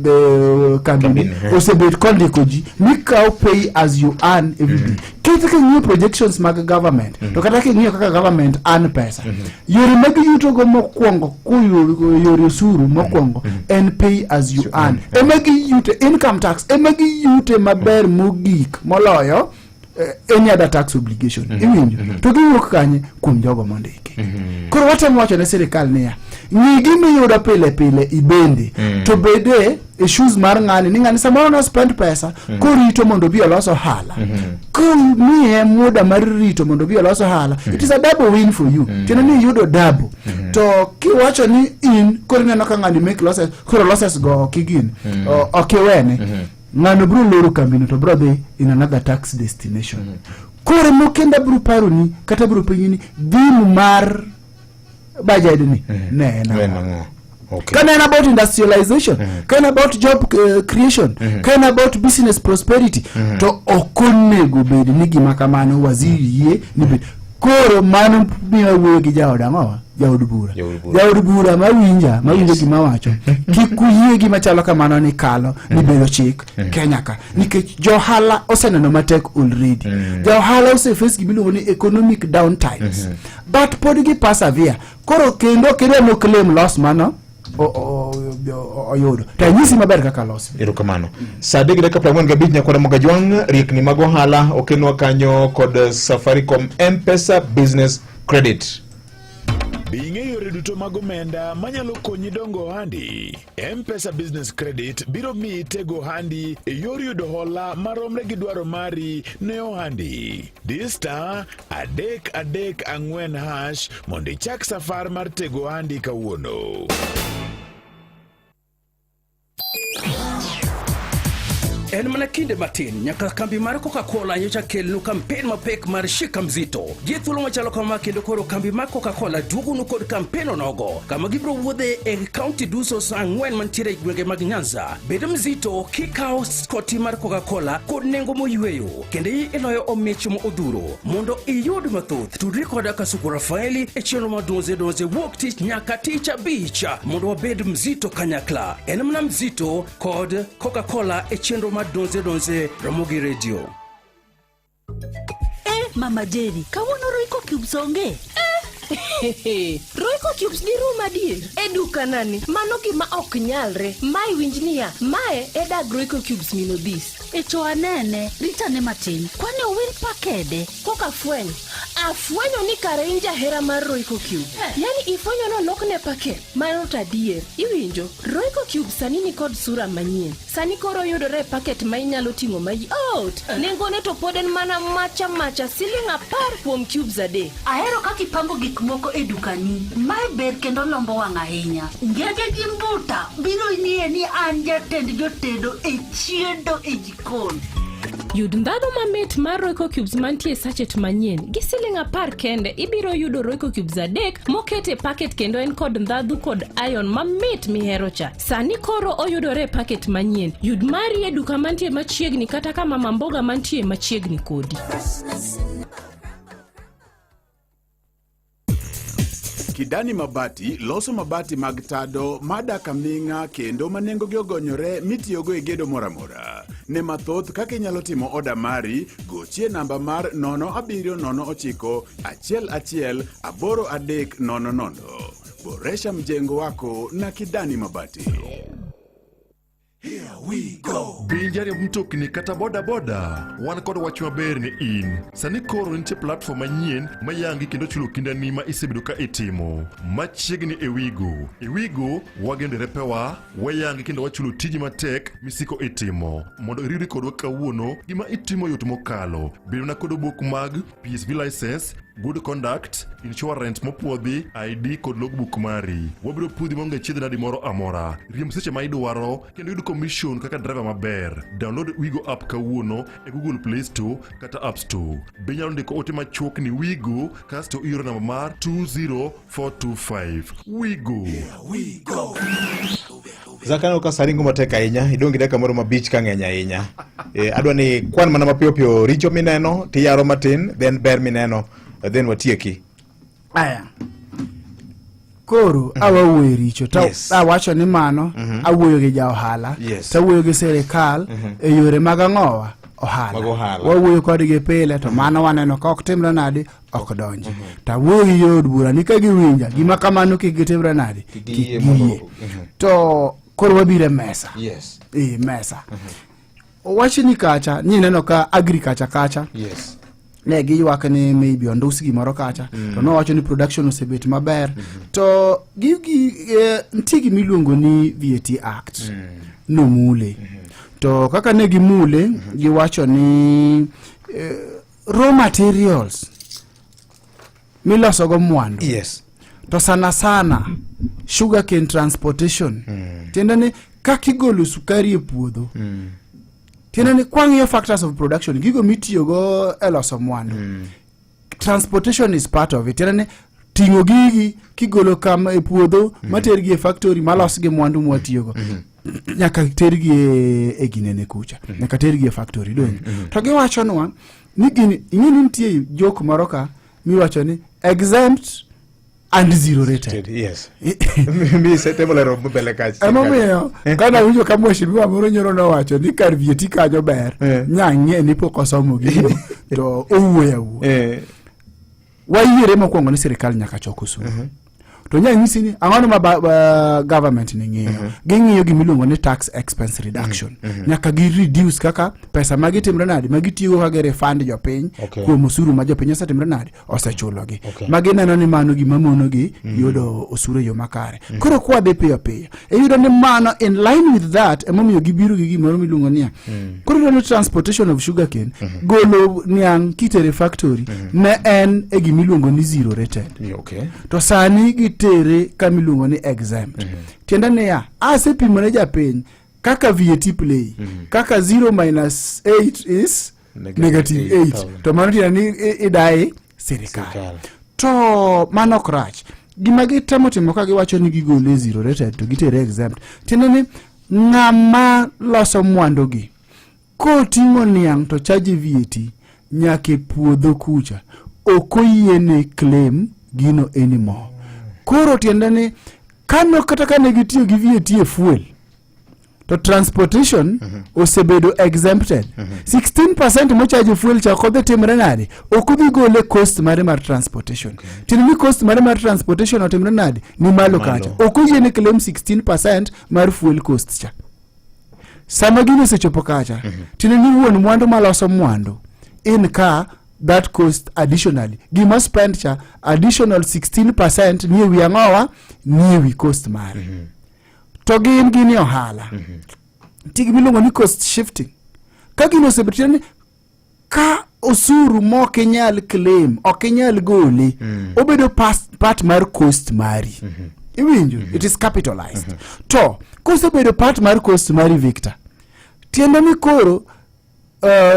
kambini osebet kondiko ji mikawo pay as you earn every day? Kata king'iyo projections mag government, to kata king'iyo kaka government earn pesa, yore mag yutogo mokwongo yore osuru mokwongo en pay as you earn ema giyute, income tax ema giyute maber mogik moloyo any other tax obligation. Iwinjo? To giwuok kanye? Kuom jogo mondiki. Koro watemo wacho ne sirikal niya, ng'i gimiyudo pile pile ibende, to bede e shoes mar ng'ani, ni ng'ani samoro no spend pesa korito mondo obi olos ohala. Komiye muda mar rito mondo obi olos ohala, it is a double win for you. Tiende ni iyudo double. To kiwacho ni in koro ineno ka ng'ani make losses, koro losses go ok igin ok iwene ng'ano, biro loro kambino to biro dhi in another tax destination. Koro mokenda biro paroni kata biro penji ni theme mar budget ni ne en Ne en ang'o? ang'o? Okay. Ka ne en about industrialization, ka en about job creation, ka en about business prosperity, to ok onego bed ni gima kamano waziri yie ni bed. Koro mano miyo awuoyo gi jaod ang'owa, jaod bura. Jaod bura. Jaod bura mawinja, mawinjo gima wacho, kik uyie gima chalo kamano ni kalo ni bedo chik Kenya ka, nikech johala oseneno matek already. Johala oseface gima iluongo ni economic downtimes, but pod gi persevere. Koro kendo ok no claim loss mano oyudo, to anyisi maber kaka loss. Erokamano. Sa 3:45, nyakwara Mogajwang', riekni mag ohala okelnwa kanyo kod Safaricom M-Pesa Business Credit. Be ing'eyo yore duto mag omenda manyalo konyi dongo ohandi? M-Pesa Business Credit biro miyi tego ohandi e yor yudo hola maromre gi dwaro mari ne ohandi. Di *334# mondo ichak safar mar tego ohandi kawuono. En mana kinde matin nyaka kambi mar Coca-Cola nyocha kelnu kampen mapek mar Shika Mzito. Gi e thuolo machalo kama kendo koro kambi mar Coca-Cola duogonu kod kampen onogo kama gibiro wuodhe e kaunti duso sa 4 mantiere e gwenge mag Nyanza. Bed mzito kikawo skoti mar Coca-Cola kod nengo moyweyo kendo iloyo omich modhuro. Mondo iyud mathoth, tudri koda Kasuku Rafaeli e chenro mar Donze Donze wuok tich nyaka tich abich mondo wabed mzito kanyakla. En mana mzito kod Coca-Cola e chenro mar Donze Donze Ramogi Radio. Eh, Mama Jerry, kawuono Royco cubes onge. Royco cubes dirum adier e duka nani? Mano gima ok nyalre. Mae winj niya, mae e dag Royco cubes minodhis. E to anene, ritane matin. Kwani owil pakede? Koka fwenyo. Afwenyo ni kare in jahera mar Royco cube. Yani ifwenyo nolokne paket. Mano to adier. Iwinjo? Royco cube sani ni kod sura manyien. Sani koro yudore e paket ma inyalo ting'o mayot. Nengone to pod en mana macha macha siling 10 kuom cubes 3. Ahero kaka ipango gik moko e dukani. Mae ber kendo lombo wang' ahinya. Ngege gi mbuta biro ng'e ni an jatend jotedo e chiedo e jikon. Yud ndhadhu mamit mar Royco Cubes mantie e sachet manyien gi siling 10 kende. Ibiro yudo Royco Cubes 3 moket e paket kendo en kod ndhadhu kod iron mamit mihero cha. Sani koro oyudore e paket manyien. Yud mari e duka mantie machiegni kata ka mama mboga mantie machiegni kodi. Kidani Mabati loso mabati mag tado madak aming'a kendo ma nengogi ogonyore mitiyogo e gedo moro amora. Ne mathoth kaka inyalo timo oda mari, gochie namba mar 0709 11 8300. Boresha mjengo wako na Kidani Mabati. Be jariemb mtokni kata boda boda? Wan kod wach maber ne in. Sani koro nitie platform manyien ma yangi kendo chulo kindani ma isebedo ka itimo. Machiegni e Wigo. E Wigo, wageno derepewa, wayangi kendo wachulo tiji matek misiko itimo. Mondo iriwri kodwa kawuono, gima itimo yot mokalo. Bed mana kod obok mag PSV license, good conduct, insurance mopuodhi, ID kod logbook mari. Wabiro puodhi maonge chiedh nadi moro amora. Riemb seche ma idwaro kendo yud commission kaka driver maber. Download Wigo app kawuono e Google Play Store kata App Store. Be inyalo ndiko ote machuok ni Wigo kasto ioro namba mar 20425. Wigo. Zaka ka saringo matek ahinya, idong' gi dakika moro mabich ka ng'eny ahinya. Eh, adwa ni kwan mana mapiyo piyo richo mineno tiyaro matin then ber mineno then watieki. Aya. Koro awawuoyo e richo to Yes. awacho ni mano awuoyo gi ja ohala Yes. to awuoyo gi sirikal e yore mag ang'owa ohala Mag ohala. wawuoyo kodgi pile to mano waneno ka ok timre nade ok donji to awuoyo gi jood bura ni ka giwinja gima kamano kik gitimre nade Kik kik giyie mondo- giyie to koro wabiro e mesa Yes. e mesa owachni kacha ni ineno ka agriculture kacha Yes. ne giywak ni maybe ondus gimoro kacha mm. to nowacho ni production osebet maber mm -hmm. to gigi eh, nitie gima iluongo ni VAT Act mm. nomule mm -hmm. to kaka ne gimule mm -hmm. giwacho ni eh, raw materials milosogo mwandu yes. to sana sana sugarcane transportation mm. tiende ni kaka igolo sukari e puodho mm. tiende ni kwang'iyo factors of production gigo mitiyogo e loso mwandu mm. transportation is part of it tiende ni ting'o gigi kigolo kam e puodho mm. matergi e factory malos gi mwandu mwatiyogo mm -hmm. nyaka tergi e, e ginene kucha mm -hmm. nyaka tergi e factory donge mm -hmm. to giwachonwa ni gini ing'e ni nitie jok moro ka miwacho ni exempt and zero rated Yes. Mi setemo lero mbele kacha. emomiyo kane awinjo ka mheshimiwa moro nyoro nowacho ni kar VAT kanyo ber nyang'e ni pok osomo gino to owuoyo awuoya wayiere mokwongo ni sirikal nyaka chok osuru to nya nyisi ni ang'ono ma ba, ba, government ni ng'iyo ging'iyo gimiluongo ni tax expense reduction nyaka gi reduce kaka pesa ma gitimre nade ma gitiyogo ka gi refund jopiny Okay. kuom osuru ma jopiny osetimre nade osechulogi Okay. ma gineno ni mano gima monogi yudo osuru e yo makare koro kwadhi piyo piyo iyudo ni mano in line with that emomiyo gibiro gi gimoro miluongo niya koro iyudo ni transportation of sugarcane golo niang' kitere factory ne en e gimiluongo ni zero rated Okay. to sani gitere kama iluongo ni exempt tiende niya asepimo ne japiny kaka VAT play kaka 0 minus 8 is Negative negative 8 8,000. to mano tiende ni idai sirikal to mano ok rach gima gitemo timo ka giwacho ni gigole e zero rated to gitere exempt tiende ni ng'ama loso mwandugi koting'o niang' to charge VAT nyaka e puodho kucha ok oyiene claim gino anymore koro tiende ni kano kata kane gitiyo gi VAT e fuel to transportation mm -hmm. osebedo exempted mm -hmm. 16% mochaje fuel cha ok odhi timre nade ok odhi gole cost mare mar transportation okay. tiende ni cost mare mar transportation otimre nade ni malo kacha ok oyiene claim 16% mar fuel cost cha sama gini osechopo kacha mm -hmm. tiende ni wuon mwandu maloso mwandu in ka that cost additionally gima spend cha additional 16% ni ewi ang'owa ni ewi cost mare mm -hmm. to gin gini ohala mm -hmm. nitie gima iluongo ni cost shifting ka gino osebet tiende ni ka osuru mok inyal claim ok inyal gole mm. obedo pas, part mar cost mari mm -hmm. iwinjo mm -hmm. it is capitalized mm -hmm. to kosebedo part mar cost mari Victor tiende ni koro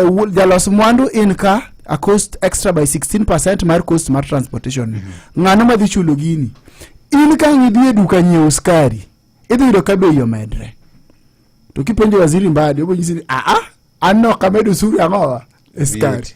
uh, jalos mwandu in ka a cost extra by 16% mar cost mar transportation mm -hmm. ng'ano madhi chulo gini in ka ang' idhi e duka nyiewo skari idhi yudo ka bei omedre to kipenjo waziri Mbadi obiro nyisi ni aa an nok amedo osuru ang'owa e skari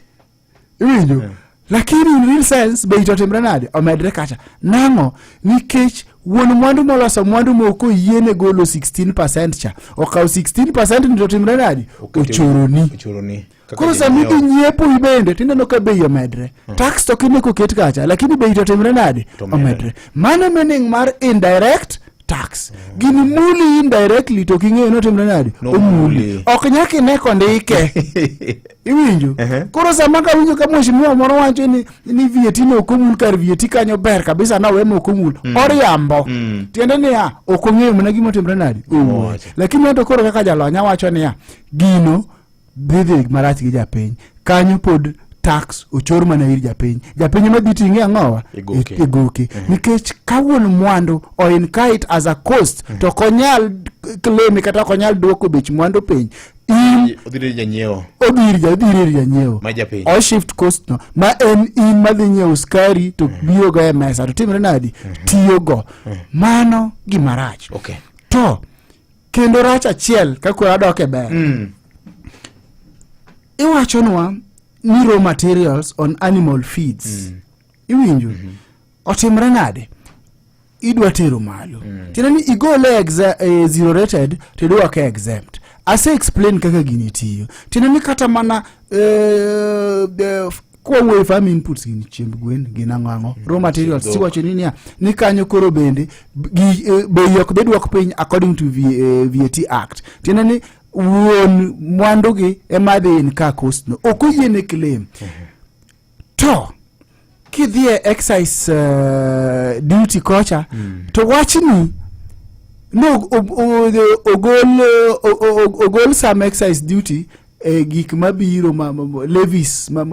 iwinjo yeah. Lakini in real sense bei to timre nade? Omedre kacha. Nang'o? Nikech wuon mwandu moloso mwandu mok oyiene golo 16% cha. Okawo 16% ni to timre nade? Ochoroni. Ochoroni. Kaka Koro sama janyiewo. idhi nyiepo ibende tineno ka bei omedre. Tax to kine koket kacha, lakini bei to timre nade? To omedre. Omedre. Mano meaning mar indirect tax. Gini muli indirectly to king'eyo notimre nade? Omuli. Ok nyaka ine kondike. Iwinjo? Koro sama kawinjo ka mheshimiwa moro wacho ni ni VAT no ok omul kar VAT kanyo ber kabisa na we ok omul. Oriambo. Tiende niya, ok ong'eyo mana gima otimre nade? Owuoyo. Lakini anto koro kaka jalony awacho niya, gino dhi dhi marach gi japiny. Kanyo pod tax ochor mana ir japiny. Japiny ema dhi ting'e ang'owa? E goke. E goke. Nikech ka wuon mwandu o incur it as a cost to ok onyal claim kata ok onyal duoko bech mwandu piny. In Odhi ir janyiewo. odhi ir ja- odhi ir janyiewo. Ma japiny. O shift cost no ma en in madhi nyiewo skari to biro go e mesa to timre nadi? Tiyo go. Mano gima rach. Okay. To kendo rach achiel ka koro adok e ber. Iwachonwa ni raw materials on animal feeds. Iwinjo? Otimre nade? Idwa tero malo. Tiende ni igole zero rated to idwoke exempt. Ase explain kaka gini tiyo. Tiende ni kata mana kwawuoyo farm inputs gin chiemb gwen gin ang'o ang'o raw materials dhok. tiwacho ni niya ni kanyo koro bende gi, bei ok dhi dwok piny according to VAT Act. Tiende ni wuon mwandu gi ema dhi incur cost no. Ok oyiene claim. To kidhi e excise duty kocha to wachni no ogol ogol some excise duty e gik mabiro ma levies ma